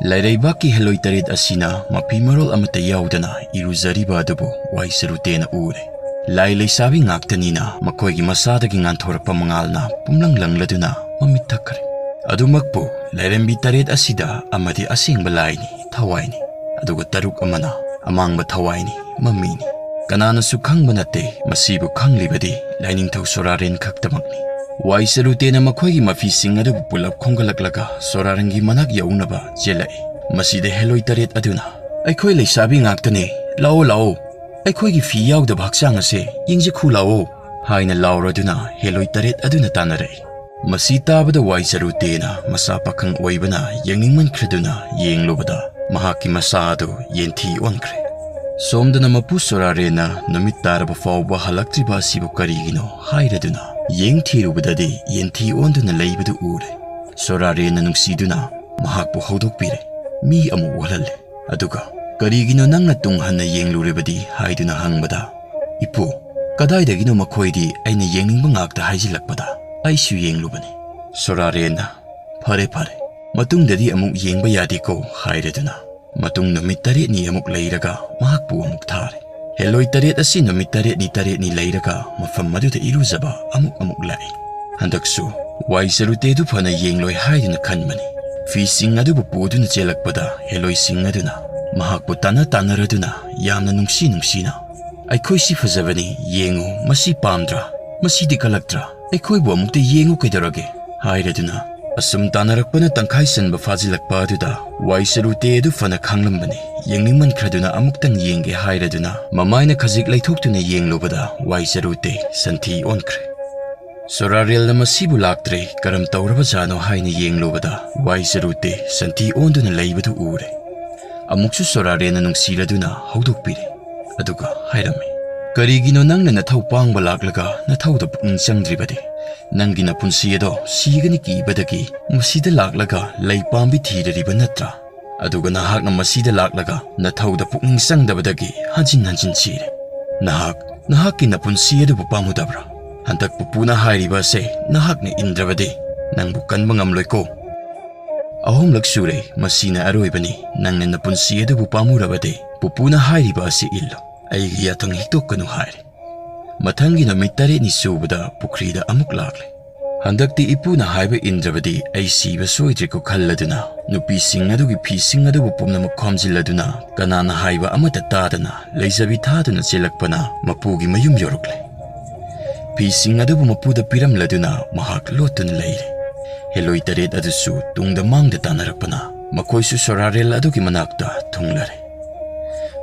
ꯂꯩꯔꯩꯕꯥꯛꯀꯤ ꯍꯦꯂꯣꯏ ꯇꯔꯦꯠ ꯑꯁꯤꯅ ꯃꯐꯤ ꯃꯔꯣꯜ ꯑꯃꯠꯇ ꯌꯥꯎꯗꯅ ꯏꯔꯨꯖꯔꯤꯕ ꯑꯗꯨꯕꯨ ꯋꯥꯏ ꯁꯔꯨꯇꯦꯅ ꯎꯔꯦ꯫ ꯂꯥꯏ ꯂꯩꯁꯥꯕꯤ ꯉꯥꯛꯇꯅꯤꯅ ꯃꯈꯣꯏꯒꯤ ꯃꯁꯥꯗꯒꯤ ꯉꯥꯟꯊꯣꯔꯛꯄ ꯃꯉꯥꯜꯅ ꯄꯨꯝꯂꯪ ꯂꯪꯂꯗꯨꯅ ꯃꯃꯤꯠ ꯊꯛꯈ꯭ꯔꯦ꯫ ꯑꯗꯨꯃꯛꯄꯨ ꯂꯥꯏꯔꯦꯝꯕꯤ ꯇꯔꯦꯠ ꯑꯁꯤꯗ ꯑꯃꯗꯤ ꯑꯁꯦꯡꯕ ꯂꯥꯏꯅꯤ, ꯊꯋꯥꯏꯅꯤ, ꯑꯗꯨꯒ ꯇꯔꯨꯛ ꯑꯃꯅ ꯑꯃꯥꯡꯕ ꯊꯋꯥꯏꯅꯤ, ꯃꯃꯤꯅꯤ꯫ ꯀꯅꯥꯅꯁꯨ ꯈꯪꯕ ꯅꯠꯇꯦ, ꯃꯁꯤꯕꯨ ꯈꯪꯂꯤꯕꯗꯤ ꯂꯥꯏꯅꯤꯡꯊꯧ ꯁꯣꯔꯥꯔꯦꯟ ꯈꯛꯇꯃꯛꯅꯤ꯫ ꯋꯥꯏ ꯁꯔꯨꯇꯦꯅ ꯃꯈꯣꯏꯒꯤ ꯃꯐꯤꯁꯤꯡ ꯑꯗꯨꯕꯨ ꯄꯨꯂꯞ ꯈꯣꯝꯒꯠꯂꯛꯂꯒ ꯁꯣꯔꯥꯔꯦꯟꯒꯤ ꯃꯅꯥꯛ ꯌꯧꯅꯕ ꯆꯦꯜꯂꯛꯏ꯫ ꯃꯁꯤꯗ ꯍꯦꯂꯣꯏ ꯇꯔꯦꯠ ꯑꯗꯨꯅ, "ꯑꯩꯈꯣꯏ ꯂꯩꯁꯥꯕꯤ ꯉꯥꯛꯇꯅꯦ, ꯂꯥꯛꯑꯣ, ꯂꯥꯛꯑꯣ, ꯑꯩꯈꯣꯏꯒꯤ ꯐꯤ ꯌꯥꯎꯗꯕ ꯍꯛꯆꯥꯡ ꯑꯁꯦ ꯌꯦꯡꯖꯈꯨ ꯂꯥꯛꯑꯣ" ꯍꯥꯏꯅ ꯂꯥꯎꯔꯗꯨꯅ ꯍꯦꯂꯣꯏ ꯇꯔꯦꯠ ꯑꯗꯨꯅ ꯇꯥꯟꯅꯔꯛꯏ꯫ ꯃꯁꯤ ꯇꯥꯕꯗ ꯋꯥꯏ ꯁꯔꯨꯇꯦꯅ ꯃꯆꯥ ꯄꯥꯈꯪ ꯑꯣꯏꯕꯅ ꯌꯦꯡꯅꯤꯡꯃꯟꯈ꯭ꯔꯗꯨꯅ ꯌꯦꯡꯂꯨꯕꯗ ꯃꯍꯥꯛꯀꯤ ꯃꯁꯥ ꯑꯗꯨ ꯌꯦꯟꯊꯤ ꯑꯣꯟꯈ꯭ꯔꯦ꯫ ꯁꯣꯝꯗꯅ ꯃꯄꯨ ꯁꯣꯔꯥꯔꯦꯟꯅ ꯅꯨꯃꯤꯠ ꯇꯥꯔꯕ ꯐꯥꯎꯕ ꯍꯜꯂꯛꯇ꯭ꯔꯤꯕ ꯑꯁꯤꯕꯨ ꯀꯔꯤꯒꯤꯅꯣ ꯍꯥꯏꯔꯗꯨꯅ ꯌꯦꯡ ꯊꯤꯔꯨꯕꯗꯗꯤ ꯌꯦꯟꯊꯤ ꯑꯣꯟꯗꯨꯅ ꯂꯩꯕꯗꯨ ꯎꯔꯦ꯫ ꯁꯣꯔꯥꯔꯦꯟꯅ ꯅꯨꯡꯁꯤꯗꯨꯅ ꯃꯍꯥꯛꯄꯨ ꯍꯧꯗꯣꯛꯄꯤꯔꯦ꯫ ꯃꯤ ꯑꯃꯨꯛ ꯑꯣꯜꯍꯜꯂꯦ꯫ ꯑꯗꯨꯒ, "ꯀꯔꯤꯒꯤꯅꯣ ꯅꯪꯅ ꯇꯨꯡ ꯍꯟꯅ ꯌꯦꯡꯂꯨꯔꯤꯕꯗꯤ?" ꯍꯥꯏꯗꯨꯅ ꯍꯪꯕꯗ, "ꯏꯄꯨ, ꯀꯗꯥꯏꯗꯒꯤꯅꯣ ꯃꯈꯣꯏꯗꯤ ꯑꯩꯅ ꯌꯦꯡꯅꯤꯡꯕ ꯉꯥꯛꯇ ꯍꯥꯏꯖꯤꯜꯂꯛꯄꯗ ꯑꯩꯁꯨ ꯌꯦꯡꯂꯨꯕꯅꯤ꯫" ꯁꯣꯔꯥꯔꯦꯟꯅ, "ꯐꯔꯦ, ꯐꯔꯦ, "ꯃꯇꯨꯡꯗꯗꯤ ꯑꯃꯨꯛ ꯌꯦꯡꯕ ꯌꯥꯗꯦꯀꯣ" ꯍꯥꯏꯔꯗꯨꯅ, ꯃꯇꯨꯡ ꯅꯨꯃꯤꯠ ꯇꯔꯦꯠꯅꯤ ꯑꯃꯨꯛ ꯂꯩꯔꯒ ꯃꯍꯥꯛꯄꯨ ꯑꯃꯨꯛ ꯊꯥꯔꯦ꯫ ꯍꯦꯂꯣꯏ ꯇꯔꯦꯠ ꯑꯁꯤ ꯅꯨꯃꯤꯠ ꯇꯔꯦꯠꯅꯤ ꯇꯔꯦꯠꯅꯤ ꯂꯩꯔꯒ ꯃꯐꯝ ꯑꯗꯨꯗ ꯏꯔꯨꯖꯕ ꯑꯃꯨꯛ ꯑꯃꯨꯛ ꯂꯥꯛꯏ꯫ ꯍꯟꯗꯛꯁꯨ ꯋꯥꯏ ꯆꯔꯨꯇꯦꯗꯨ ꯐꯅ ꯌꯦꯡꯂꯣꯏ ꯍꯥꯏꯗꯨꯅ ꯈꯟꯕꯅꯤ꯫ ꯐꯤꯁꯤꯡ ꯑꯗꯨꯕꯨ ꯄꯨꯗꯨꯅ ꯆꯦꯜꯂꯛꯄꯗ ꯍꯦꯂꯣꯏꯁꯤꯡ ꯑꯗꯨꯅ ꯃꯍꯥꯛꯄꯨ ꯇꯥꯟꯅ ꯇꯥꯟꯅꯔꯗꯨꯅ ꯌꯥꯝꯅ ꯅꯨꯡꯁꯤ ꯅꯨꯡꯁꯤꯅ, "ꯑꯩꯈꯣꯏꯁꯤ ꯐꯖꯕꯅꯤ, ꯌꯦꯡꯉꯨ, ꯃꯁꯤ ꯄꯥꯝꯗ꯭ꯔꯥ? ꯃꯁꯤꯗꯤ ꯀꯜꯂꯛꯇ꯭ꯔꯥ? ꯑꯩꯈꯣꯏꯕꯨ ꯑꯃꯨꯛꯇ ꯌꯦꯡꯉꯨ ꯀꯩꯗꯧꯔꯒꯦ?" ꯍꯥꯏꯔꯗꯨꯅ ꯑꯁꯨꯝ ꯇꯥꯟꯅꯔꯛꯄꯅ ꯇꯪꯈꯥꯏ ꯆꯟꯕ ꯐꯥꯖꯤꯜꯂꯛꯄ ꯑꯗꯨꯗ ꯋꯥꯏ ꯆꯔꯨꯇꯦ ꯑꯗꯨ ꯐꯅ ꯈꯥꯡꯂꯝꯕꯅꯤ꯫ ꯌꯦꯡꯅꯤꯡꯃꯟꯈ꯭ꯔꯗꯨꯅ ꯑꯃꯨꯛꯇꯪ ꯌꯦꯡꯒꯦ ꯍꯥꯏꯔꯗꯨꯅ ꯃꯃꯥꯏꯅ ꯈꯖꯤꯛ ꯂꯩꯊꯣꯛꯇꯨꯅ ꯌꯦꯡꯂꯨꯕꯗ ꯋꯥꯏ ꯆꯔꯨꯇꯦ ꯁꯟꯊꯤ ꯑꯣꯟꯈ꯭ꯔꯦ꯫ ꯁꯣꯔꯥꯔꯦꯜꯅ ꯃꯁꯤꯕꯨ ꯂꯥꯛꯇ꯭ꯔꯦ, ꯀꯔꯝ ꯇꯧꯔꯕꯖꯥꯠꯅꯣ ꯍꯥꯏꯅ ꯌꯦꯡꯂꯨꯕꯗ ꯋꯥꯏ ꯆꯔꯨꯇꯦ ꯁꯟꯊꯤ ꯑꯣꯟꯗꯨꯅ ꯂꯩꯕꯗꯨ ꯎꯔꯦ꯫ ꯑꯃꯨꯛꯁꯨ ꯁꯣꯔꯥꯔꯦꯜꯅ ꯅꯨꯡꯁꯤꯔꯗꯨꯅ ꯍꯧꯗꯣꯛꯄꯤꯔꯦ꯫ ꯑꯗꯨꯒ ꯍꯥꯏꯔꯝꯃꯤ, "ꯀꯔꯤꯒꯤꯅꯣ ꯅꯪꯅ ꯅꯊꯧ ꯄꯥꯡꯕ ꯂꯥꯛꯂꯒ ꯅꯊꯧꯗ ꯄꯨꯛꯅꯤꯡ ꯆꯪꯗ꯭ꯔꯤꯕꯗꯤ? ꯅꯪꯒꯤ ꯅꯄꯨꯟꯁꯤ ꯑꯗꯣ ꯁꯤꯒꯅꯤ ꯀꯤꯕꯗꯒꯤ ꯃꯁꯤꯗ ꯂꯥꯛꯂꯒ ꯂꯩ ꯄꯥꯝꯕꯤ ꯊꯤꯔꯔꯤꯕ ꯅꯠꯇ꯭ꯔꯥ? ꯑꯗꯨꯒ ꯅꯍꯥꯛꯅ ꯃꯁꯤꯗ ꯂꯥꯛꯂꯒ ꯅꯊꯧꯗ ꯄꯨꯛꯅꯤꯡ ꯆꯪꯗꯕꯗꯒꯤ ꯍꯟꯖꯤꯟ ꯍꯟꯖꯤꯟ ꯁꯤꯔꯦ꯫ ꯅꯍꯥꯛ, ꯅꯍꯥꯛꯀꯤ ꯅꯄꯨꯟꯁꯤ ꯑꯗꯨꯕꯨ ꯄꯥꯝꯃꯨꯗꯕ꯭ꯔꯥ? ꯍꯟꯗꯛ ꯄꯨꯄꯨꯅ ꯍꯥꯏꯔꯤꯕ ꯑꯁꯦ ꯅꯍꯥꯛꯅ ꯏꯟꯗ꯭ꯔꯕꯗꯤ ꯅꯪꯕꯨ ꯀꯟꯕ ꯉꯝꯂꯣꯏꯀꯣ꯫ ꯑꯍꯨꯝꯂꯛ ꯁꯨꯔꯦ, ꯃꯁꯤꯅ ꯑꯔꯣꯏꯕꯅꯤ꯫ ꯅꯪꯅ ꯅꯄꯨꯟꯁꯤ ꯑꯗꯨꯕꯨ ꯄꯥꯝꯃꯨꯔꯕꯗꯤ ꯄꯨꯄꯨꯅ ꯍꯥꯏꯔꯤꯕ ꯑꯁꯤ ꯏꯜꯂꯨ꯫ ꯑꯩꯒꯤ ꯌꯥꯊꯪ ꯍꯤꯛꯇꯣꯛꯀꯅꯨ" ꯍꯥꯏꯔꯦ꯫ ꯃꯊꯪꯒꯤ ꯅꯨꯃꯤꯠ ꯇꯔꯦꯠꯅꯤ ꯁꯨꯕꯗ ꯄꯨꯈ꯭ꯔꯤꯗ ꯑꯃꯨꯛ ꯂꯥꯛꯂꯦ꯫ "ꯍꯟꯗꯛꯇꯤ ꯏꯄꯨꯅ ꯍꯥꯏꯕ ꯏꯟꯗ꯭ꯔꯕꯗꯤ ꯑꯩ ꯁꯤꯕ ꯁꯣꯏꯗ꯭ꯔꯦꯀꯣ" ꯈꯜꯂꯗꯨꯅ ꯅꯨꯄꯤꯁꯤꯡ ꯑꯗꯨꯒꯤ ꯐꯤꯁꯤꯡ ꯑꯗꯨꯕꯨ ꯄꯨꯝꯅꯃꯛ ꯈꯣꯝꯖꯤꯜꯂꯗꯨꯅ ꯀꯅꯥꯅ ꯍꯥꯏꯕ ꯑꯃꯠꯇ ꯇꯥꯗꯅ ꯂꯩꯖꯕꯤ ꯊꯥꯗꯨꯅ ꯆꯦꯜꯂꯛꯄꯅ ꯃꯄꯨꯒꯤ ꯃꯌꯨꯝ ꯌꯧꯔꯛꯂꯦ꯫ ꯐꯤꯁꯤꯡ ꯑꯗꯨꯕꯨ ꯃꯄꯨꯗ ꯄꯤꯔꯝꯂꯗꯨꯅ ꯃꯍꯥꯛ ꯂꯣꯠꯇꯨꯅ ꯂꯩꯔꯦ꯫ ꯍꯦꯂꯣꯏ ꯇꯔꯦꯠ ꯑꯗꯨꯁꯨ ꯇꯨꯡꯗ ꯃꯥꯡꯗ ꯇꯥꯟꯅꯔꯛꯄꯅ ꯃꯈꯣꯏꯁꯨ ꯁꯣꯔꯥꯔꯦꯜ ꯑꯗꯨꯒꯤ ꯃꯅꯥꯛꯇ ꯊꯨꯡꯂꯔꯦ꯫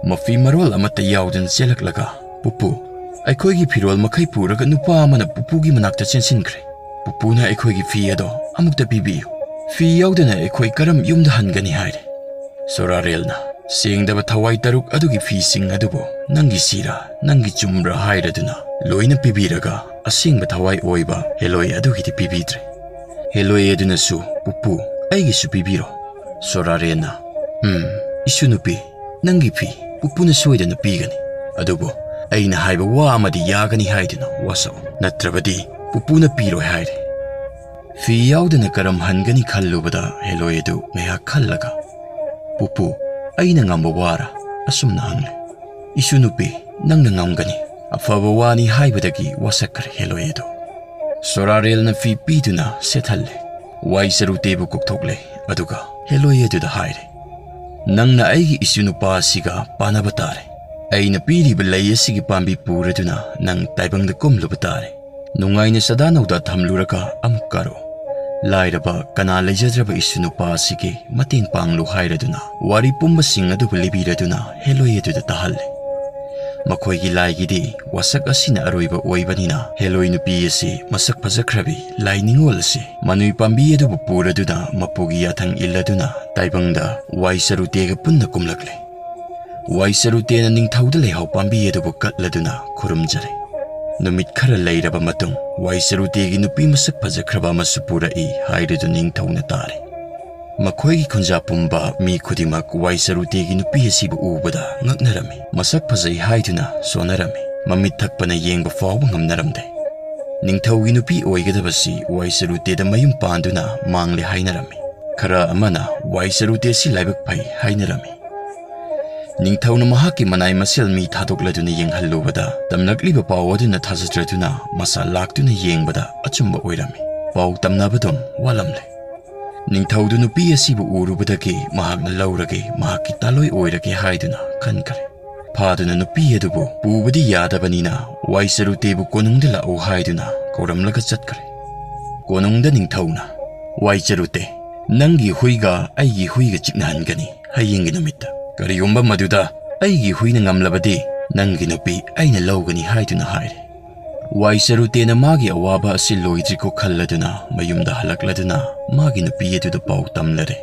ꯃꯐꯤ ꯃꯔꯣꯜ ꯑꯃꯠꯇ ꯌꯥꯎꯗꯅ ꯆꯦꯜꯂꯛꯂꯒ, "ꯄꯨꯄꯨ, ꯑꯩꯈꯣꯏꯒꯤ ꯐꯤꯔꯣꯜ ꯃꯈꯩ ꯄꯨꯔꯒ ꯅꯨꯄꯥ ꯑꯃꯅ ꯄꯨꯄꯨꯒꯤ ꯃꯅꯥꯛꯇ ꯆꯦꯟꯁꯤꯟꯈ꯭ꯔꯦ꯫ ꯄꯨꯄꯨꯅ ꯑꯩꯈꯣꯏꯒꯤ ꯐꯤ ꯑꯗꯣ ꯑꯃꯨꯛꯇ ꯄꯤꯕꯤꯌꯨ꯫ ꯐꯤ ꯌꯥꯎꯗꯅ ꯑꯩꯈꯣꯏ ꯀꯔꯝ ꯌꯨꯝꯗ ꯍꯟꯒꯅꯤ?" ꯍꯥꯏꯔꯦ꯫ ꯁꯣꯔꯥꯔꯦꯜꯅ, "ꯁꯦꯡꯗꯕ ꯊꯋꯥꯏ ꯇꯔꯨꯛ ꯑꯗꯨꯒꯤ ꯐꯤꯁꯤꯡ ꯑꯗꯨꯕꯨ ꯅꯪꯒꯤ ꯁꯤꯔꯥ, ꯅꯪꯒꯤ ꯆꯨꯝꯕ꯭ꯔꯥ ꯍꯥꯏꯔꯗꯨꯅ ꯂꯣꯏꯅ ꯄꯤꯕꯤꯔꯒ ꯑꯁꯦꯡꯕ ꯊꯋꯥꯏ ꯑꯣꯏꯕ ꯍꯦꯂꯣꯏ ꯑꯗꯨꯒꯤꯗꯤ ꯄꯤꯕꯤꯗ꯭ꯔꯦ꯫" ꯍꯦꯂꯣꯏ ꯑꯗꯨꯅꯁꯨ, "ꯄꯨꯄꯨ, ꯑꯩꯒꯤꯁꯨ ꯄꯤꯕꯤꯔꯣ꯫" ꯁꯣꯔꯥꯔꯦꯜꯅ, "ꯎꯝ, ꯏꯁꯨ ꯅꯨꯄꯤ, ꯅꯪꯒꯤ ꯐꯤ ꯄꯨꯄꯨꯅ ꯁꯣꯏꯗꯅ ꯄꯤꯒꯅꯤ꯫ ꯑꯗꯨꯕꯨ ꯑꯩꯅ ꯍꯥꯏꯕ ꯋꯥ ꯑꯃꯗꯤ ꯌꯥꯒꯅꯤ ꯍꯥꯏꯗꯨꯅ ꯋꯥꯁꯛꯎ, ꯅꯠꯇ꯭ꯔꯕꯗꯤ ꯄꯨꯄꯨꯅ ꯄꯤꯔꯣꯏ" ꯍꯥꯏꯔꯦ꯫ ꯐꯤ ꯌꯥꯎꯗꯅ ꯀꯔꯝ ꯍꯟꯒꯅꯤ ꯈꯜꯂꯨꯕꯗ ꯍꯦꯂꯣꯏ ꯑꯗꯨ ꯉꯥꯏꯍꯥꯛ ꯈꯜꯂꯒ, "ꯄꯨꯄꯨ, ꯑꯩꯅ ꯉꯝꯕ ꯋꯥꯔꯥ?" ꯑꯁꯨꯝꯅ ꯍꯪꯂꯦ꯫ "ꯏꯁꯨ ꯅꯨꯄꯤ, ꯅꯪꯅ ꯉꯝꯒꯅꯤ꯫ ꯑꯐꯕ ꯋꯥꯅꯤ" ꯍꯥꯏꯕꯗꯒꯤ ꯋꯥꯁꯛꯈ꯭ꯔꯦ ꯍꯦꯂꯣꯏ ꯑꯗꯨ꯫ ꯁꯣꯔꯥꯔꯦꯜꯅ ꯐꯤ ꯄꯤꯗꯨꯅ ꯁꯦꯠꯍꯜꯂꯦ꯫ ꯋꯥꯏ ꯆꯔꯨꯇꯦꯕꯨ ꯀꯧꯊꯣꯛꯂꯦ, ꯑꯗꯨꯒ ꯍꯦꯂꯣꯏ ꯑꯗꯨꯗ ꯍꯥꯏꯔꯦ, "ꯅꯪꯅ ꯑꯩꯒꯤ ꯏꯁꯨ ꯅꯨꯄꯥ ꯑꯁꯤꯒ ꯄꯥꯟꯅꯕ ꯇꯥꯔꯦ꯫ ꯑꯩꯅ ꯄꯤꯔꯤꯕ ꯂꯩ ꯑꯁꯤꯒꯤ ꯄꯥꯝꯕꯤ ꯄꯨꯔꯗꯨꯅ ꯅꯪ ꯇꯥꯏꯕꯪꯗ ꯀꯨꯝꯂꯨꯕ ꯇꯥꯔꯦ꯫ ꯅꯨꯡꯉꯥꯏꯅ ꯆꯗꯥ ꯅꯧꯗꯥ ꯊꯝꯂꯨꯔꯒ ꯑꯃꯨꯛ ꯀꯥꯔꯛꯎ꯫ ꯂꯥꯏꯔꯕ ꯀꯅꯥ ꯂꯩꯖꯗ꯭ꯔꯕ ꯏꯁꯨ ꯅꯨꯄꯥ ꯑꯁꯤꯒꯤ ꯃꯇꯦꯡ ꯄꯥꯡꯂꯨ" ꯍꯥꯏꯔꯗꯨꯅ ꯋꯥꯔꯤ ꯄꯨꯝꯕꯁꯤꯡ ꯑꯗꯨꯕꯨ ꯂꯤꯕꯤꯔꯗꯨꯅ ꯍꯦꯂꯣꯏ ꯑꯗꯨꯗ ꯇꯥꯍꯜꯂꯦ꯫ ꯃꯈꯣꯏꯒꯤ ꯂꯥꯏꯒꯤꯗꯤ ꯋꯥꯁꯛ ꯑꯁꯤꯅ ꯑꯔꯣꯏꯕ ꯑꯣꯏꯕꯅꯤꯅ ꯍꯦꯂꯣꯏ ꯅꯨꯄꯤ ꯑꯁꯤ ꯃꯁꯛ ꯐꯖꯈ꯭ꯔꯕꯤ ꯂꯥꯏ ꯅꯤꯉꯣꯜ ꯑꯁꯤ ꯃꯅꯨꯏ ꯄꯥꯝꯕꯤ ꯑꯗꯨꯕꯨ ꯄꯨꯔꯗꯨꯅ ꯃꯄꯨꯒꯤ ꯌꯥꯊꯪ ꯏꯜꯂꯗꯨꯅ ꯇꯥꯏꯕꯪꯗ ꯋꯥꯏ ꯆꯔꯨꯇꯦꯒ ꯄꯨꯟꯅ ꯀꯨꯝꯂꯛꯂꯦ꯫ ꯋꯥꯏ ꯆꯔꯨꯇꯦꯅ ꯅꯤꯡꯊꯧꯗ ꯂꯩꯍꯥꯎ ꯄꯥꯝꯕꯤ ꯑꯗꯨꯕꯨ ꯀꯠꯂꯗꯨꯅ ꯈꯨꯔꯨꯝꯖꯔꯦ꯫ ꯅꯨꯃꯤꯠ ꯈꯔ ꯂꯩꯔꯕ ꯃꯇꯨꯡ ꯋꯥꯏ ꯆꯔꯨꯇꯦꯒꯤ ꯅꯨꯄꯤ ꯃꯁꯛ ꯐꯖꯈ꯭ꯔꯕ ꯑꯃꯁꯨ ꯄꯨꯔꯛꯏ ꯍꯥꯏꯔꯗꯨꯅ ꯅꯤꯡꯊꯧꯅ ꯇꯥꯔꯦ꯫ ꯃꯈꯣꯏꯒꯤ ꯈꯨꯟꯖꯥ ꯄꯨꯝꯕ ꯃꯤ ꯈꯨꯗꯤꯡꯃꯛ ꯋꯥꯏ ꯆꯔꯨꯇꯦꯒꯤ ꯅꯨꯄꯤ ꯑꯁꯤꯕꯨ ꯎꯕꯗ ꯉꯛꯅꯔꯝꯃꯤ꯫ ꯃꯁꯛ ꯐꯖꯩ ꯍꯥꯏꯗꯨꯅ ꯁꯣꯟꯅꯔꯝꯃꯤ꯫ ꯃꯃꯤꯠ ꯊꯛꯄꯅ ꯌꯦꯡꯕ ꯐꯥꯎꯕ ꯉꯝꯅꯔꯝꯗꯦ꯫ ꯅꯤꯡꯊꯧꯒꯤ ꯅꯨꯄꯤ ꯑꯣꯏꯒꯗꯕꯁꯤ ꯋꯥꯏ ꯆꯔꯨꯇꯦꯗ ꯃꯌꯨꯝ ꯄꯥꯟꯗꯨꯅ ꯃꯥꯡꯂꯦ ꯍꯥꯏꯅꯔꯝꯃꯤ꯫ ꯈꯔ ꯑꯃꯅ ꯋꯥꯏ ꯆꯔꯨꯇꯦ ꯑꯁꯤ ꯂꯥꯏꯕꯛ ꯐꯩ ꯍꯥꯏꯅꯔꯝꯃꯤ꯫ ꯅꯤꯡꯊꯧꯅ ꯃꯍꯥꯛꯀꯤ ꯃꯅꯥꯏ ꯃꯁꯦꯜ ꯃꯤ ꯊꯥꯗꯣꯛꯂꯗꯨꯅ ꯌꯦꯡꯍꯜꯂꯨꯕꯗ, ꯇꯝꯂꯛꯂꯤꯕ ꯄꯥꯎ ꯑꯗꯨꯅ ꯊꯥꯖꯗ꯭ꯔꯗꯨꯅ ꯃꯁꯥ ꯂꯥꯛꯇꯨꯅ ꯌꯦꯡꯕꯗ ꯑꯆꯨꯝꯕ ꯑꯣꯏꯔꯝꯃꯤ꯫ ꯄꯥꯎ ꯇꯝꯅꯕꯗꯨꯝ ꯋꯥꯠꯂꯝꯂꯦ꯫ ꯅꯤꯡꯊꯧꯗꯨ ꯅꯨꯄꯤ ꯑꯁꯤꯕꯨ ꯎꯔꯨꯕꯗꯒꯤ ꯃꯍꯥꯛꯅ ꯂꯧꯔꯒꯦ, ꯃꯍꯥꯛꯀꯤ ꯇꯥꯂꯣꯏ ꯑꯣꯏꯔꯒꯦ ꯍꯥꯏꯗꯨꯅ ꯈꯟꯈ꯭ꯔꯦ꯫ ꯐꯥꯗꯨꯅ ꯅꯨꯄꯤ ꯑꯗꯨꯕꯨ ꯄꯨꯕꯗꯤ ꯌꯥꯗꯕꯅꯤꯅ ꯋꯥꯏ ꯆꯔꯨꯇꯦꯕꯨ ꯀꯣꯅꯨꯡꯗ ꯂꯥꯛꯎ ꯍꯥꯏꯗꯨꯅ ꯀꯧꯔꯝꯂꯒ ꯆꯠꯈ꯭ꯔꯦ꯫ ꯀꯣꯅꯨꯡꯗ ꯅꯤꯡꯊꯧꯅ, "ꯋꯥꯏ ꯆꯔꯨꯇꯦ, ꯅꯪꯒꯤ ꯍꯨꯏꯒ ꯑꯩꯒꯤ ꯍꯨꯏꯒ ꯆꯤꯛꯅꯍꯟꯒꯅꯤ ꯍꯌꯦꯡꯒꯤ ꯅꯨꯃꯤꯠꯇ꯫ ꯀꯔꯤꯒꯨꯝꯕ ꯃꯗꯨꯗ ꯑꯩꯒꯤ ꯍꯨꯏꯅ ꯉꯝꯂꯕꯗꯤ ꯅꯪꯒꯤ ꯅꯨꯄꯤ ꯑꯩꯅ ꯂꯧꯒꯅꯤ" ꯍꯥꯏꯗꯨꯅ ꯍꯥꯏꯔꯦ꯫ ꯋꯥꯏ ꯆꯔꯨꯇꯦꯅ ꯃꯥꯒꯤ ꯑꯋꯥꯕ ꯑꯁꯤ ꯂꯣꯏꯗ꯭ꯔꯤꯀꯣ ꯈꯜꯂꯗꯨꯅ ꯃꯌꯨꯝꯗ ꯍꯜꯂꯛꯂꯗꯨꯅ ꯃꯥꯒꯤ ꯅꯨꯄꯤ ꯑꯗꯨꯗ ꯄꯥꯎ ꯇꯝꯂꯔꯦ꯫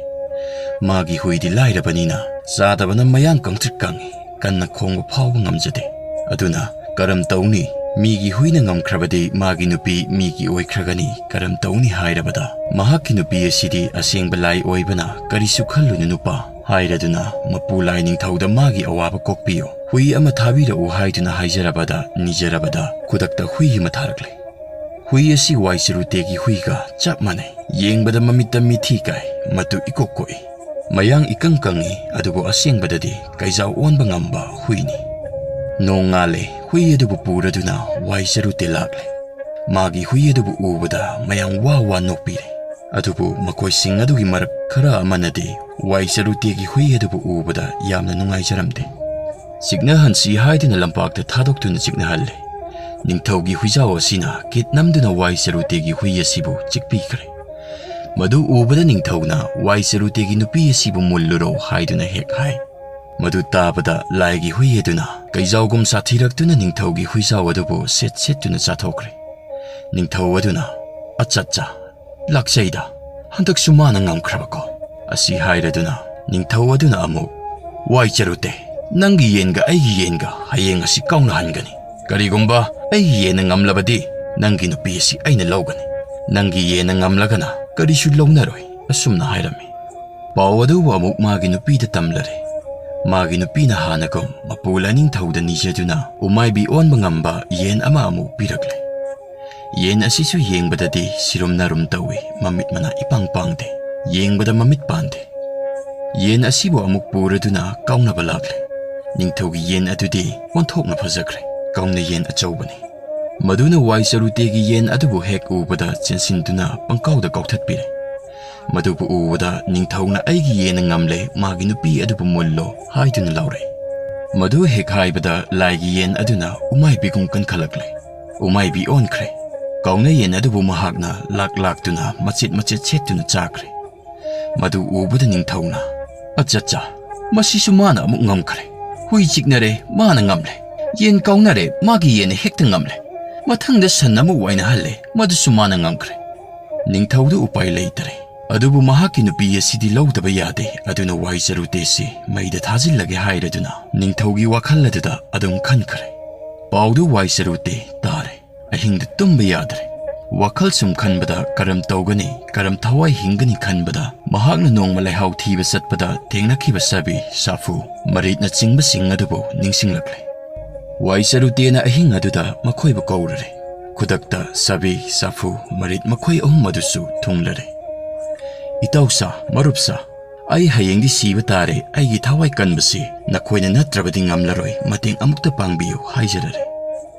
ꯃꯥꯒꯤ ꯍꯨꯏꯗꯤ ꯂꯥꯏꯔꯕꯅꯤꯅ ꯆꯥꯗꯕꯅ ꯃꯌꯥꯡ ꯀꯪꯇ꯭ꯔꯤꯛ ꯀꯪꯉꯤ, ꯀꯟꯅ ꯈꯣꯡꯕ ꯐꯥꯎꯕ ꯉꯝꯖꯗꯦ꯫ ꯑꯗꯨꯅ ꯀꯔꯝ ꯇꯧꯅꯤ? ꯃꯤꯒꯤ ꯍꯨꯏꯅ ꯉꯝꯈ꯭ꯔꯕꯗꯤ ꯃꯥꯒꯤ ꯅꯨꯄꯤ ꯃꯤꯒꯤ ꯑꯣꯏꯈ꯭ꯔꯒꯅꯤ, ꯀꯔꯝ ꯇꯧꯅꯤ ꯍꯥꯏꯔꯕꯗ, ꯃꯍꯥꯛꯀꯤ ꯅꯨꯄꯤ ꯑꯁꯤꯗꯤ ꯑꯁꯦꯡꯕ ꯂꯥꯏ ꯑꯣꯏꯕꯅ ꯀꯔꯤꯁꯨ ꯈꯜꯂꯨꯅꯨ ꯅꯨꯄꯥ ꯍꯥꯏꯔꯗꯨꯅ ꯃꯄꯨ ꯂꯥꯏ ꯅꯤꯡꯊꯧꯗ ꯃꯥꯒꯤ ꯑꯋꯥꯕ ꯀꯣꯛꯄꯤꯌꯨ, ꯍꯨꯏ ꯑꯃ ꯊꯥꯕꯤꯔꯛꯎ ꯍꯥꯏꯗꯨꯅ ꯍꯥꯏꯖꯔꯕꯗ, ꯅꯤꯖꯔꯕꯗ ꯈꯨꯗꯛꯇ ꯍꯨꯏ ꯑꯃ ꯊꯥꯔꯛꯂꯦ꯫ ꯍꯨꯏ ꯑꯁꯤ ꯋꯥꯏ ꯆꯔꯨꯇꯦꯒꯤ ꯍꯨꯏꯒ ꯆꯞ ꯃꯥꯟꯅꯩ꯫ ꯌꯦꯡꯕꯗ ꯃꯃꯤꯠꯇ ꯃꯤꯊꯤ ꯀꯥꯏ, ꯃꯇꯨ ꯏꯀꯣꯛ ꯀꯣꯛꯏ꯫ ꯃꯌꯥꯡ ꯏꯀꯪ ꯀꯪꯏ, ꯑꯗꯨꯕꯨ ꯑꯁꯦꯡꯕꯗꯗꯤ ꯀꯩꯖꯥꯎ ꯑꯣꯟꯕ ꯉꯝꯕ ꯍꯨꯏꯅꯤ꯫ ꯅꯣꯡꯉꯥꯜꯂꯦ, ꯍꯨꯏ ꯑꯗꯨꯕꯨ ꯄꯨꯔꯗꯨꯅ ꯋꯥꯏ ꯆꯔꯨꯇꯦ ꯂꯥꯛꯂꯦ꯫ ꯃꯥꯒꯤ ꯍꯨꯏ ꯑꯗꯨꯕꯨ ꯎꯕꯗ ꯃꯌꯥꯝ ꯋꯥ ꯋꯥ ꯅꯣꯛꯄꯤꯔꯦ꯫ ꯑꯗꯨꯕꯨ ꯃꯈꯣꯏꯁꯤꯡ ꯑꯗꯨꯒꯤ ꯃꯔꯛ ꯈꯔ ꯑꯃꯅꯗꯤ ꯋꯥꯏ ꯆꯔꯨꯇꯦꯒꯤ ꯍꯨꯏ ꯑꯗꯨꯕꯨ ꯎꯕꯗ ꯌꯥꯝꯅ ꯅꯨꯡꯉꯥꯏꯖꯔꯝꯗꯦ꯫ ꯆꯤꯛꯅꯍꯟꯁꯤ ꯍꯥꯏꯗꯨꯅ ꯂꯝꯄꯥꯛꯇ ꯊꯥꯗꯣꯛꯇꯨꯅ ꯆꯤꯛꯅꯍꯜꯂꯦ꯫ ꯅꯤꯡꯊꯧꯒꯤ ꯍꯨꯏꯖꯥꯎ ꯑꯁꯤꯅ ꯀꯤꯠ ꯅꯝꯗꯨꯅ ꯋꯥꯏ ꯆꯔꯨꯇꯦꯒꯤ ꯍꯨꯏ ꯑꯁꯤꯕꯨ ꯆꯤꯛꯄꯤꯈ꯭ꯔꯦ꯫ ꯃꯗꯨ ꯎꯕꯗ ꯅꯤꯡꯊꯧꯅ ꯋꯥꯏ ꯆꯔꯨꯇꯦꯒꯤ ꯅꯨꯄꯤ ꯑꯁꯤꯕꯨ ꯃꯨꯜꯂꯨꯔꯣ ꯍꯥꯏꯗꯨꯅ ꯍꯦꯛ ꯍꯥꯏ꯫ ꯃꯗꯨ ꯇꯥꯕꯗ ꯂꯥꯏꯒꯤ ꯍꯨꯏ ꯑꯗꯨꯅ ꯀꯩꯖꯥꯎꯒꯨꯝ ꯁꯥꯊꯤꯔꯛꯇꯨꯅ ꯅꯤꯡꯊꯧꯒꯤ ꯍꯨꯏꯖꯥꯎ ꯑꯗꯨꯕꯨ ꯁꯦꯠ ꯁꯦꯠꯇꯨꯅ ꯆꯥꯊꯣꯛꯈ꯭ꯔꯦ꯫ ꯅꯤꯡꯊꯧ ꯑꯗꯨꯅ, "ꯑꯠꯆꯥ ꯑꯠꯆꯥ, ꯂꯥꯛꯆꯩꯗ, ꯍꯟꯗꯛꯁꯨ ꯃꯥꯅ ꯉꯝꯈ꯭ꯔꯕꯀꯣ?" ꯑꯁꯤ ꯍꯥꯏꯔꯗꯨꯅ ꯅꯤꯡꯊꯧ ꯑꯗꯨꯅ ꯑꯃꯨꯛ, "ꯋꯥꯏ ꯆꯔꯨꯇꯦ, ꯅꯪꯒꯤ ꯌꯦꯟꯒ ꯑꯩꯒꯤ ꯌꯦꯟꯒ ꯍꯌꯦꯡ ꯑꯁꯤ ꯀꯥꯎꯅꯍꯟꯒꯅꯤ꯫ ꯀꯔꯤꯒꯨꯝꯕ ꯑꯩꯒꯤ ꯌꯦꯟꯅ ꯉꯝꯂꯕꯗꯤ ꯅꯪꯒꯤ ꯅꯨꯄꯤ ꯑꯁꯤ ꯑꯩꯅ ꯂꯧꯒꯅꯤ꯫ ꯅꯪꯒꯤ ꯌꯦꯟꯅ ꯉꯝꯂꯒꯅ ꯀꯔꯤꯁꯨ ꯂꯧꯅꯔꯣꯏ," ꯑꯁꯨꯝꯅ ꯍꯥꯏꯔꯝꯃꯤ꯫ ꯄꯥꯎ ꯑꯗꯨꯕꯨ ꯑꯃꯨꯛ ꯃꯥꯒꯤ ꯅꯨꯄꯤꯗ ꯇꯝꯂꯔꯦ꯫ ꯃꯥꯒꯤ ꯅꯨꯄꯤꯅ ꯍꯥꯟꯅꯒꯨꯝ ꯃꯄꯨ ꯂꯥꯏꯅꯤꯡꯊꯧꯗ ꯅꯤꯖꯗꯨꯅ ꯎꯃꯥꯏꯕꯤ ꯑꯣꯟꯕ ꯉꯝꯕ ꯌꯦꯟ ꯑꯃ ꯑꯃꯨꯛ ꯄꯤꯔꯛꯂꯦ꯫ ꯌꯦꯟ ꯑꯁꯤꯁꯨ ꯌꯦꯡꯕꯗꯗꯤ ꯁꯤꯔꯨꯝ ꯅꯥꯔꯨꯝ ꯇꯧꯏ, ꯃꯃꯤꯠ ꯃꯅꯥ ꯏꯄꯥꯡ ꯄꯥꯡꯗꯦ, ꯌꯦꯡꯕꯗ ꯃꯃꯤꯠ ꯄꯥꯟꯗꯦ꯫ ꯌꯦꯟ ꯑꯁꯤꯕꯨ ꯑꯃꯨꯛ ꯄꯨꯔꯗꯨꯅ ꯀꯥꯎꯅꯕ ꯂꯥꯛꯂꯦ꯫ ꯅꯤꯡꯊꯧꯒꯤ ꯌꯦꯟ ꯑꯗꯨꯗꯤ ꯑꯣꯟꯊꯣꯛꯅ ꯐꯖꯈ꯭ꯔꯦ, ꯀꯥꯎꯅ ꯌꯦꯟ ꯑꯆꯧꯕꯅꯤ꯫ ꯃꯗꯨꯅ ꯋꯥꯏ ꯆꯔꯨꯇꯦꯒꯤ ꯌꯦꯟ ꯑꯗꯨꯕꯨ ꯍꯦꯛ ꯎꯕꯗ ꯆꯦꯟꯁꯤꯟꯗꯨꯅ ꯄꯪꯀꯥꯎꯗ ꯀꯥꯎꯊꯠꯄꯤꯔꯦ꯫ ꯃꯗꯨꯕꯨ ꯎꯕꯗ ꯅꯤꯡꯊꯧꯅ "ꯑꯩꯒꯤ ꯌꯦꯟꯅ ꯉꯝꯂꯦ, ꯃꯥꯒꯤ ꯅꯨꯄꯤ ꯑꯗꯨꯕꯨ ꯃꯨꯜꯂꯣ" ꯍꯥꯏꯗꯨꯅ ꯂꯥꯎꯔꯛꯏ꯫ ꯃꯗꯨ ꯍꯦꯛ ꯍꯥꯏꯕꯗ ꯂꯥꯏꯒꯤ ꯌꯦꯟ ꯑꯗꯨꯅ ꯎꯃꯥꯏꯕꯤꯒꯨꯝ ꯀꯟꯈꯠꯂꯛꯂꯦ꯫ ꯎꯃꯥꯏꯕꯤ ꯑꯣꯟꯈ꯭ꯔꯦ꯫ ꯀꯥꯎꯅ ꯌꯦꯟ ꯑꯗꯨꯕꯨ ꯃꯍꯥꯛꯅ ꯂꯥꯛ ꯂꯥꯛꯇꯨꯅ ꯃꯆꯦꯠ ꯃꯆꯦꯠ ꯁꯦꯠꯇꯨꯅ ꯆꯥꯈ꯭ꯔꯦ꯫ ꯃꯗꯨ ꯎꯕꯗ ꯅꯤꯡꯊꯧꯅ, "ꯑꯠꯆꯥ ꯑꯠꯆꯥ, ꯃꯁꯤꯁꯨ ꯃꯥꯅ ꯑꯃꯨꯛ ꯉꯝꯈ꯭ꯔꯦ꯫ ꯍꯨꯏ ꯆꯤꯛꯅꯔꯦ, ꯃꯥꯅ ꯉꯝꯂꯦ꯫ ꯌꯦꯟ ꯀꯥꯎꯅꯔꯦ, ꯃꯥꯒꯤ ꯌꯦꯟꯅ ꯍꯦꯛꯇ ꯉꯝꯂꯦ꯫ ꯃꯊꯪꯗ ꯁꯟ ꯑꯃꯨꯛ ꯋꯥꯏꯅꯍꯜꯂꯦ, ꯃꯗꯨꯁꯨ ꯃꯥꯅ ꯉꯝꯈ꯭ꯔꯦ꯫" ꯅꯤꯡꯊꯧꯗꯨ ꯎꯄꯥꯏ ꯂꯩꯇꯔꯦ꯫ ꯑꯗꯨꯕꯨ ꯃꯍꯥꯛꯀꯤ ꯅꯨꯄꯤ ꯑꯁꯤꯗꯤ ꯂꯧꯗꯕ ꯌꯥꯗꯦ꯫ ꯑꯗꯨꯅ ꯋꯥꯏ ꯆꯔꯨꯇꯦꯁꯤ ꯃꯩꯗ ꯊꯥꯖꯤꯜꯂꯒꯦ ꯍꯥꯏꯔꯗꯨꯅ ꯅꯤꯡꯊꯧꯒꯤ ꯋꯥꯈꯜ ꯑꯗꯨꯗ ꯑꯗꯨꯝ ꯈꯟꯈ꯭ꯔꯦ꯫ ꯄꯥꯎꯗꯨ ꯋꯥꯏ ꯆꯔꯨꯇꯦ ꯇꯥꯔꯦ꯫ ꯑꯍꯤꯡꯗ ꯇꯨꯝꯕ ꯌꯥꯗ꯭ꯔꯦ꯫ ꯋꯥꯈꯜ ꯁꯨꯝ ꯈꯟꯕꯗ ꯀꯔꯝ ꯇꯧꯒꯅꯤ, ꯀꯔꯝ ꯊꯋꯥꯏ ꯍꯤꯡꯒꯅꯤ ꯈꯟꯕꯗ ꯃꯍꯥꯛꯅ ꯅꯣꯡꯃ ꯂꯩꯍꯥꯎ ꯊꯤꯕ ꯆꯠꯄꯗ ꯊꯦꯡꯅꯈꯤꯕ ꯁꯥꯕꯤ, ꯁꯥꯐꯨ, ꯃꯔꯤꯠꯅꯆꯤꯡꯕꯁꯤꯡ ꯑꯗꯨꯕꯨ ꯅꯤꯡꯁꯤꯡꯂꯛꯂꯦ꯫ ꯋꯥꯏ ꯆꯔꯨꯇꯦꯅ ꯑꯍꯤꯡ ꯑꯗꯨꯗ ꯃꯈꯣꯏꯕꯨ ꯀꯧꯔꯨꯔꯦ꯫ ꯈꯨꯗꯛꯇ ꯁꯥꯕꯤ, ꯁꯥꯐꯨ, ꯃꯔꯤꯠ ꯃꯈꯣꯏ ꯑꯍꯨꯝ ꯑꯗꯨꯁꯨ ꯊꯨꯡꯂꯔꯦ꯫ "ꯏꯇꯥꯎꯁꯥ, ꯃꯔꯨꯞꯁꯥ, ꯑꯩ ꯍꯌꯦꯡꯗꯤ ꯁꯤꯕ ꯇꯥꯔꯦ, ꯑꯩꯒꯤ ꯊꯋꯥꯏ ꯀꯟꯕꯁꯤ ꯅꯈꯣꯏꯅ ꯅꯠꯇ꯭ꯔꯕꯗꯤ ꯉꯝꯂꯔꯣꯏ, ꯃꯇꯦꯡ ꯑꯃꯨꯛꯇ ꯄꯥꯡꯕꯤꯌꯨ" ꯍꯥꯏꯖꯔꯔꯦ꯫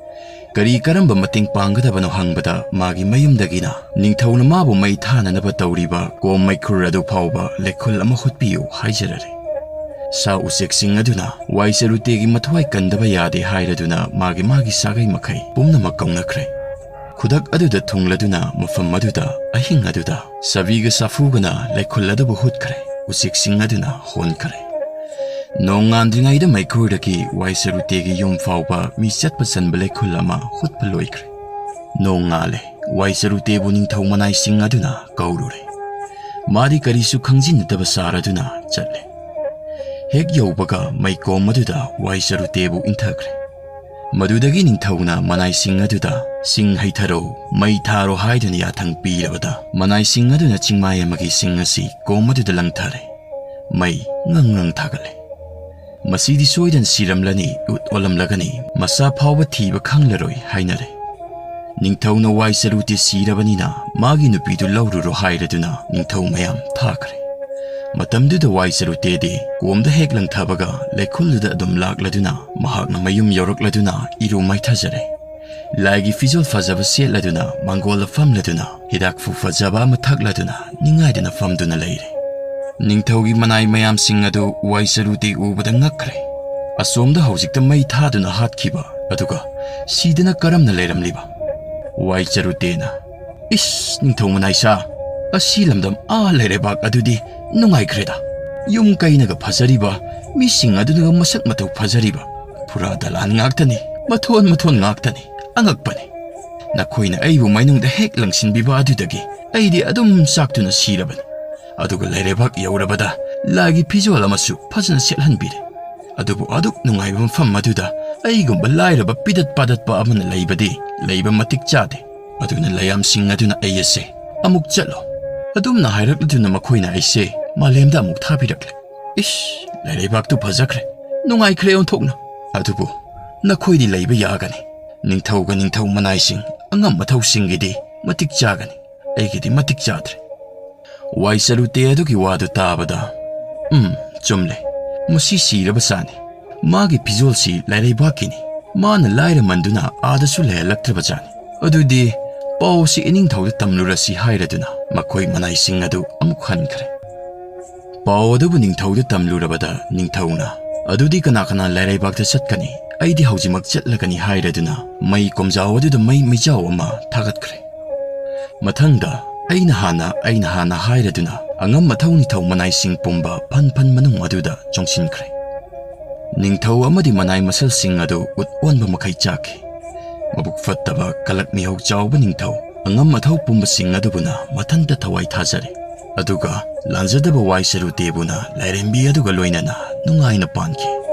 ꯀꯔꯤ ꯀꯔꯝꯕ ꯃꯇꯦꯡ ꯄꯥꯡꯒꯗꯕꯅꯣ ꯍꯪꯕꯗ, ꯃꯥꯒꯤ ꯃꯌꯨꯝꯗꯒꯤꯅ ꯅꯤꯡꯊꯧꯅ ꯃꯥꯕꯨ ꯃꯩ ꯊꯥꯅꯅꯕ ꯇꯧꯔꯤꯕ ꯀꯣꯝ ꯃꯩꯈꯨꯔ ꯑꯗꯨ ꯐꯥꯎꯕ ꯂꯩꯈꯨꯜ ꯑꯃ ꯍꯨꯠꯄꯤꯌꯨ ꯍꯥꯏꯖꯔꯔꯦ꯫ ꯁꯥ ꯎꯆꯦꯛꯁꯤꯡ ꯑꯗꯨꯅ ꯋꯥꯏ ꯆꯔꯨꯇꯦꯒꯤ ꯃꯊ꯭ꯋꯥꯏ ꯀꯟꯗꯕ ꯌꯥꯗꯦ ꯍꯥꯏꯔꯗꯨꯅ ꯃꯥꯒꯤ ꯃꯥꯒꯤ ꯁꯥꯒꯩ ꯃꯈꯩ ꯄꯨꯝꯅꯃꯛ ꯀꯧꯅꯈ꯭ꯔꯦ꯫ ꯈꯨꯗꯛ ꯑꯗꯨꯗ ꯊꯨꯡꯂꯗꯨꯅ ꯃꯐꯝ ꯑꯗꯨꯗ ꯑꯍꯤꯡ ꯑꯗꯨꯗ ꯁꯥꯕꯤꯒ ꯁꯥꯐꯨꯒꯅ ꯂꯩꯈꯨꯜ ꯑꯗꯨꯕꯨ ꯍꯨꯠꯈ꯭ꯔꯦ꯫ ꯎꯆꯦꯛꯁꯤꯡ ꯑꯗꯨꯅ ꯍꯣꯟꯈ꯭ꯔꯦ꯫ ꯅꯣꯡ ꯉꯥꯟꯗ꯭ꯔꯤꯉꯩꯗ ꯃꯩꯈꯨꯔꯗꯒꯤ ꯋꯥꯏ ꯆꯔꯨꯇꯦꯒꯤ ꯌꯨꯝ ꯐꯥꯎꯕ ꯃꯤ ꯆꯠꯄ ꯆꯟꯕ ꯂꯩꯈꯨꯜ ꯑꯃ ꯍꯨꯠꯄ ꯂꯣꯏꯈ꯭ꯔꯦ꯫ ꯅꯣꯡ ꯉꯥꯜꯂꯦ꯫ ꯋꯥꯏ ꯆꯔꯨꯇꯦꯕꯨ ꯅꯤꯡꯊꯧ ꯃꯅꯥꯏꯁꯤꯡ ꯑꯗꯨꯅ ꯀꯧꯔꯨꯔꯦ꯫ ꯃꯥꯗꯤ ꯀꯔꯤꯁꯨ ꯈꯪꯖꯤꯟꯅꯗꯕ ꯁꯥꯔꯗꯨꯅ ꯆꯠꯂꯦ꯫ ꯍꯦꯛ ꯌꯧꯕꯒ ꯃꯩꯀꯣꯝ ꯑꯗꯨꯗ ꯋꯥꯏ ꯆꯔꯨꯇꯦꯕꯨ ꯏꯟꯊꯈ꯭ꯔꯦ꯫ ꯃꯗꯨꯗꯒꯤ ꯅꯤꯡꯊꯧꯅ ꯃꯅꯥꯏꯁꯤꯡ ꯑꯗꯨꯗ "ꯁꯤꯡ ꯍꯩꯊꯔꯣ, ꯃꯩ ꯊꯥꯔꯣ" ꯍꯥꯏꯗꯨꯅ ꯌꯥꯊꯪ ꯄꯤꯔꯕꯗ, ꯃꯅꯥꯏꯁꯤꯡ ꯑꯗꯨꯅ ꯆꯤꯡꯃꯥꯏ ꯑꯃꯒꯤ ꯁꯤꯡ ꯑꯁꯤ ꯀꯣꯝ ꯑꯗꯨꯗ ꯂꯪꯊꯔꯦ꯫ ꯃꯩ ꯉꯪ ꯉꯪ ꯊꯥꯒꯠꯂꯦ꯫ "ꯃꯁꯤꯗꯤ ꯁꯣꯏꯗꯅ ꯁꯤꯔꯝꯂꯅꯤ, ꯎꯠ ꯑꯣꯜꯂꯝꯂꯒꯅꯤ, ꯃꯁꯥ ꯐꯥꯎꯕ ꯊꯤꯕ ꯈꯪꯂꯔꯣꯏ" ꯍꯥꯏꯅꯔꯦ꯫ ꯅꯤꯡꯊꯧꯅ ꯋꯥꯏ ꯆꯔꯨꯇꯦ ꯁꯤꯔꯕꯅꯤꯅ ꯃꯥꯒꯤ ꯅꯨꯄꯤꯗꯨ ꯂꯧꯔꯨꯔꯣ ꯍꯥꯏꯔꯗꯨꯅ ꯅꯤꯡꯊꯧ ꯃꯌꯥꯝ ꯊꯥꯈ꯭ꯔꯦ꯫ ꯃꯇꯝꯗꯨꯗ ꯋꯥꯏ ꯆꯔꯨꯇꯦꯗꯤ ꯀꯣꯝꯗ ꯍꯦꯛ ꯂꯪꯊꯕꯒ ꯂꯩꯈꯨꯜꯗꯨꯗ ꯑꯗꯨꯝ ꯂꯥꯛꯂꯗꯨꯅ ꯃꯍꯥꯛꯅ ꯃꯌꯨꯝ ꯌꯧꯔꯛꯂꯗꯨꯅ ꯏꯔꯨ ꯃꯥꯏꯊꯖꯔꯦ꯫ ꯂꯥꯏꯒꯤ ꯐꯤꯖꯣꯜ ꯐꯖꯕ ꯁꯦꯠꯂꯗꯨꯅ ꯃꯥꯡꯒꯣꯜꯗ ꯐꯝꯂꯗꯨꯅ ꯍꯤꯗꯥꯛꯐꯨ ꯐꯖꯕ ꯑꯃ ꯊꯛꯂꯗꯨꯅ ꯅꯤꯡꯉꯥꯏꯗꯅ ꯐꯝꯗꯨꯅ ꯂꯩꯔꯦ꯫ ꯅꯤꯡꯊꯧꯒꯤ ꯃꯅꯥꯏ ꯃꯌꯥꯝꯁꯤꯡ ꯑꯗꯨ ꯋꯥꯏ ꯆꯔꯨꯇꯦ ꯎꯕꯗ ꯉꯛꯈ꯭ꯔꯦ꯫ ꯑꯁꯣꯝꯗ ꯍꯧꯖꯤꯛꯇ ꯃꯩ ꯊꯥꯗꯨꯅ ꯍꯥꯠꯈꯤꯕ, ꯑꯗꯨꯒ ꯁꯤꯗꯅ ꯀꯔꯝꯅ ꯂꯩꯔꯝꯂꯤꯕ? ꯋꯥꯏ ꯆꯔꯨꯇꯦꯅ, "ꯏꯁ, ꯅꯤꯡꯊꯧ ꯃꯅꯥꯏꯁꯥ, ꯑꯁꯤ ꯂꯝꯗꯝ ꯑꯥ ꯂꯩꯔꯩꯕꯥꯛ ꯑꯗꯨꯗꯤ ꯅꯨꯡꯉꯥꯏꯈ꯭ꯔꯦꯗ꯫ ꯌꯨꯝ ꯀꯩꯅꯒ ꯐꯖꯔꯤꯕ, ꯃꯤꯁꯤꯡ ꯑꯗꯨꯅꯒ ꯃꯁꯛ ꯃꯇꯧ ꯐꯖꯔꯤꯕ, ꯐꯨꯔꯥ ꯗꯂꯥꯟ ꯉꯥꯛꯇꯅꯤ, ꯃꯊꯣꯟ ꯃꯊꯣꯟ ꯉꯥꯛꯇꯅꯤ, ꯑꯉꯛꯄꯅꯤ꯫ ꯅꯈꯣꯏꯅ ꯑꯩꯕꯨ ꯃꯩꯅꯨꯡꯗ ꯍꯦꯛ ꯂꯪꯁꯤꯟꯕꯤꯕ ꯑꯗꯨꯗꯒꯤ ꯑꯩꯗꯤ ꯑꯗꯨꯝ ꯆꯥꯛꯇꯨꯅ ꯁꯤꯔꯕꯅꯤ꯫ ꯑꯗꯨꯒ ꯂꯩꯔꯩꯕꯥꯛ ꯌꯧꯔꯕꯗ ꯂꯥꯏꯒꯤ ꯐꯤꯖꯣꯜ ꯑꯃꯁꯨ ꯐꯖꯅ ꯁꯦꯠꯍꯟꯕꯤꯔꯦ꯫ ꯑꯗꯨꯕꯨ ꯑꯗꯨꯛ ꯅꯨꯡꯉꯥꯏꯕ ꯃꯐꯝ ꯑꯗꯨꯗ ꯑꯩꯒꯨꯝꯕ ꯂꯥꯏꯔꯕ ꯄꯤꯗꯠ ꯄꯥꯗꯠꯄ ꯑꯃꯅ ꯂꯩꯕꯗꯤ ꯂꯩꯕ ꯃꯇꯤꯛ ꯆꯥꯗꯦ꯫ ꯑꯗꯨꯅ ꯂꯩꯌꯥꯝꯁꯤꯡ ꯑꯗꯨꯅ ꯑꯩ ꯑꯁꯦ ꯑꯃꯨꯛ ꯆꯠꯂꯣ" ꯑꯗꯨꯝꯅ ꯍꯥꯏꯔꯛꯂꯗꯨꯅ ꯃꯈꯣꯏꯅ ꯑꯩꯁꯦ ꯃꯥꯂꯦꯝꯗ ꯑꯃꯨꯛ ꯊꯥꯕꯤꯔꯛꯂꯦ꯫ ꯏꯁ, ꯂꯩꯔꯩꯕꯥꯛꯇꯨ ꯐꯖꯈ꯭ꯔꯦ, ꯅꯨꯡꯉꯥꯏꯈ꯭ꯔꯦ ꯑꯣꯟꯊꯣꯛꯅ꯫ ꯑꯗꯨꯕꯨ ꯅꯈꯣꯏꯗꯤ ꯂꯩꯕ ꯌꯥꯒꯅꯤ꯫ ꯅꯤꯡꯊꯧꯒ ꯅꯤꯡꯊꯧ ꯃꯅꯥꯏꯁꯤꯡ ꯑꯉꯝ ꯑꯊꯧꯁꯤꯡꯒꯤꯗꯤ ꯃꯇꯤꯛ ꯆꯥꯒꯅꯤ, ꯑꯩꯒꯤꯗꯤ ꯃꯇꯤꯛ ꯆꯥꯗ꯭ꯔꯦ꯫ ꯋꯥꯏ ꯆꯔꯨꯇꯦ ꯑꯗꯨꯒꯤ ꯋꯥꯗꯨ ꯇꯥꯕꯗ, "ꯎꯝ, ꯆꯨꯝꯂꯦ, ꯃꯁꯤ ꯁꯤꯔꯕ ꯁꯥꯅꯤ꯫ ꯃꯥꯒꯤ ꯐꯤꯖꯣꯜꯁꯤ ꯂꯥꯏꯔꯩꯕꯥꯛꯀꯤꯅꯤ꯫ ꯃꯥꯅ ꯂꯥꯏꯔꯃꯟꯗꯨꯅ ꯑꯥꯗꯁꯨ ꯂꯩꯍꯜꯂꯛꯇ꯭ꯔꯕ ꯖꯥꯠꯅꯤ꯫ ꯑꯗꯨꯗꯤ ꯄꯥꯎ ꯑꯁꯤ ꯏꯅꯤꯡꯊꯧꯗ ꯇꯝꯂꯨꯔꯁꯤ" ꯍꯥꯏꯔꯗꯨꯅ ꯃꯈꯣꯏ ꯃꯅꯥꯏꯁꯤꯡ ꯑꯗꯨ ꯑꯃꯨꯛ ꯍꯟꯈ꯭ꯔꯦ꯫ ꯄꯥꯎ ꯑꯗꯨꯕꯨ ꯅꯤꯡꯊꯧꯗ ꯇꯝꯂꯨꯔꯕꯗ ꯅꯤꯡꯊꯧꯅ, "ꯑꯗꯨꯗꯤ ꯀꯅꯥ ꯀꯅꯥ ꯂꯥꯏꯔꯩꯕꯥꯛꯇ ꯆꯠꯀꯅꯤ? ꯑꯩꯗꯤ ꯍꯧꯖꯤꯛꯃꯛ ꯆꯠꯂꯒꯅꯤ" ꯍꯥꯏꯔꯗꯨꯅ ꯃꯩ ꯀꯣꯝꯖꯥꯎ ꯑꯗꯨꯗ ꯃꯩ ꯃꯩꯖꯥꯎ ꯑꯃ ꯊꯥꯒꯠꯈ꯭ꯔꯦ꯫ ꯃꯊꯪꯗ ꯑꯩꯅ ꯍꯥꯟꯅ, ꯑꯩꯅ ꯍꯥꯟꯅ ꯍꯥꯏꯔꯗꯨꯅ ꯑꯉꯝ ꯑꯊꯧ ꯅꯤꯡꯊꯧ ꯃꯅꯥꯏꯁꯤꯡ ꯄꯨꯝꯕ ꯐꯟ ꯐꯟ ꯃꯅꯨꯡ ꯑꯗꯨꯗ ꯆꯪꯁꯤꯟꯈ꯭ꯔꯦ꯫ ꯅꯤꯡꯊꯧ ꯑꯃꯗꯤ ꯃꯅꯥꯏ ꯃꯁꯜꯁꯤꯡ ꯑꯗꯨ ꯎꯠ ꯑꯣꯟꯕ ꯃꯈꯩ ꯆꯥꯛꯈꯤ꯫ ꯃꯕꯨꯛ ꯐꯠꯇꯕ ꯀꯂꯛ ꯃꯤꯍꯧ ꯆꯥꯎꯕ ꯅꯤꯡꯊꯧ ꯑꯉꯝ ꯑꯊꯧ ꯄꯨꯝꯕꯁꯤꯡ ꯑꯗꯨꯕꯨꯅ ꯃꯊꯟꯇ ꯊꯋꯥꯏ ꯊꯥꯖꯔꯦ꯫ ꯑꯗꯨꯒ ꯂꯥꯟꯖꯗꯕ ꯋꯥꯏ ꯁꯔꯨꯇꯦꯕꯨꯅ ꯂꯥꯏꯔꯦꯝꯕꯤ ꯑꯗꯨꯒ ꯂꯣꯏꯅꯅ ꯅꯨꯡꯉꯥꯏꯅ ꯄꯥꯟꯈꯤ꯫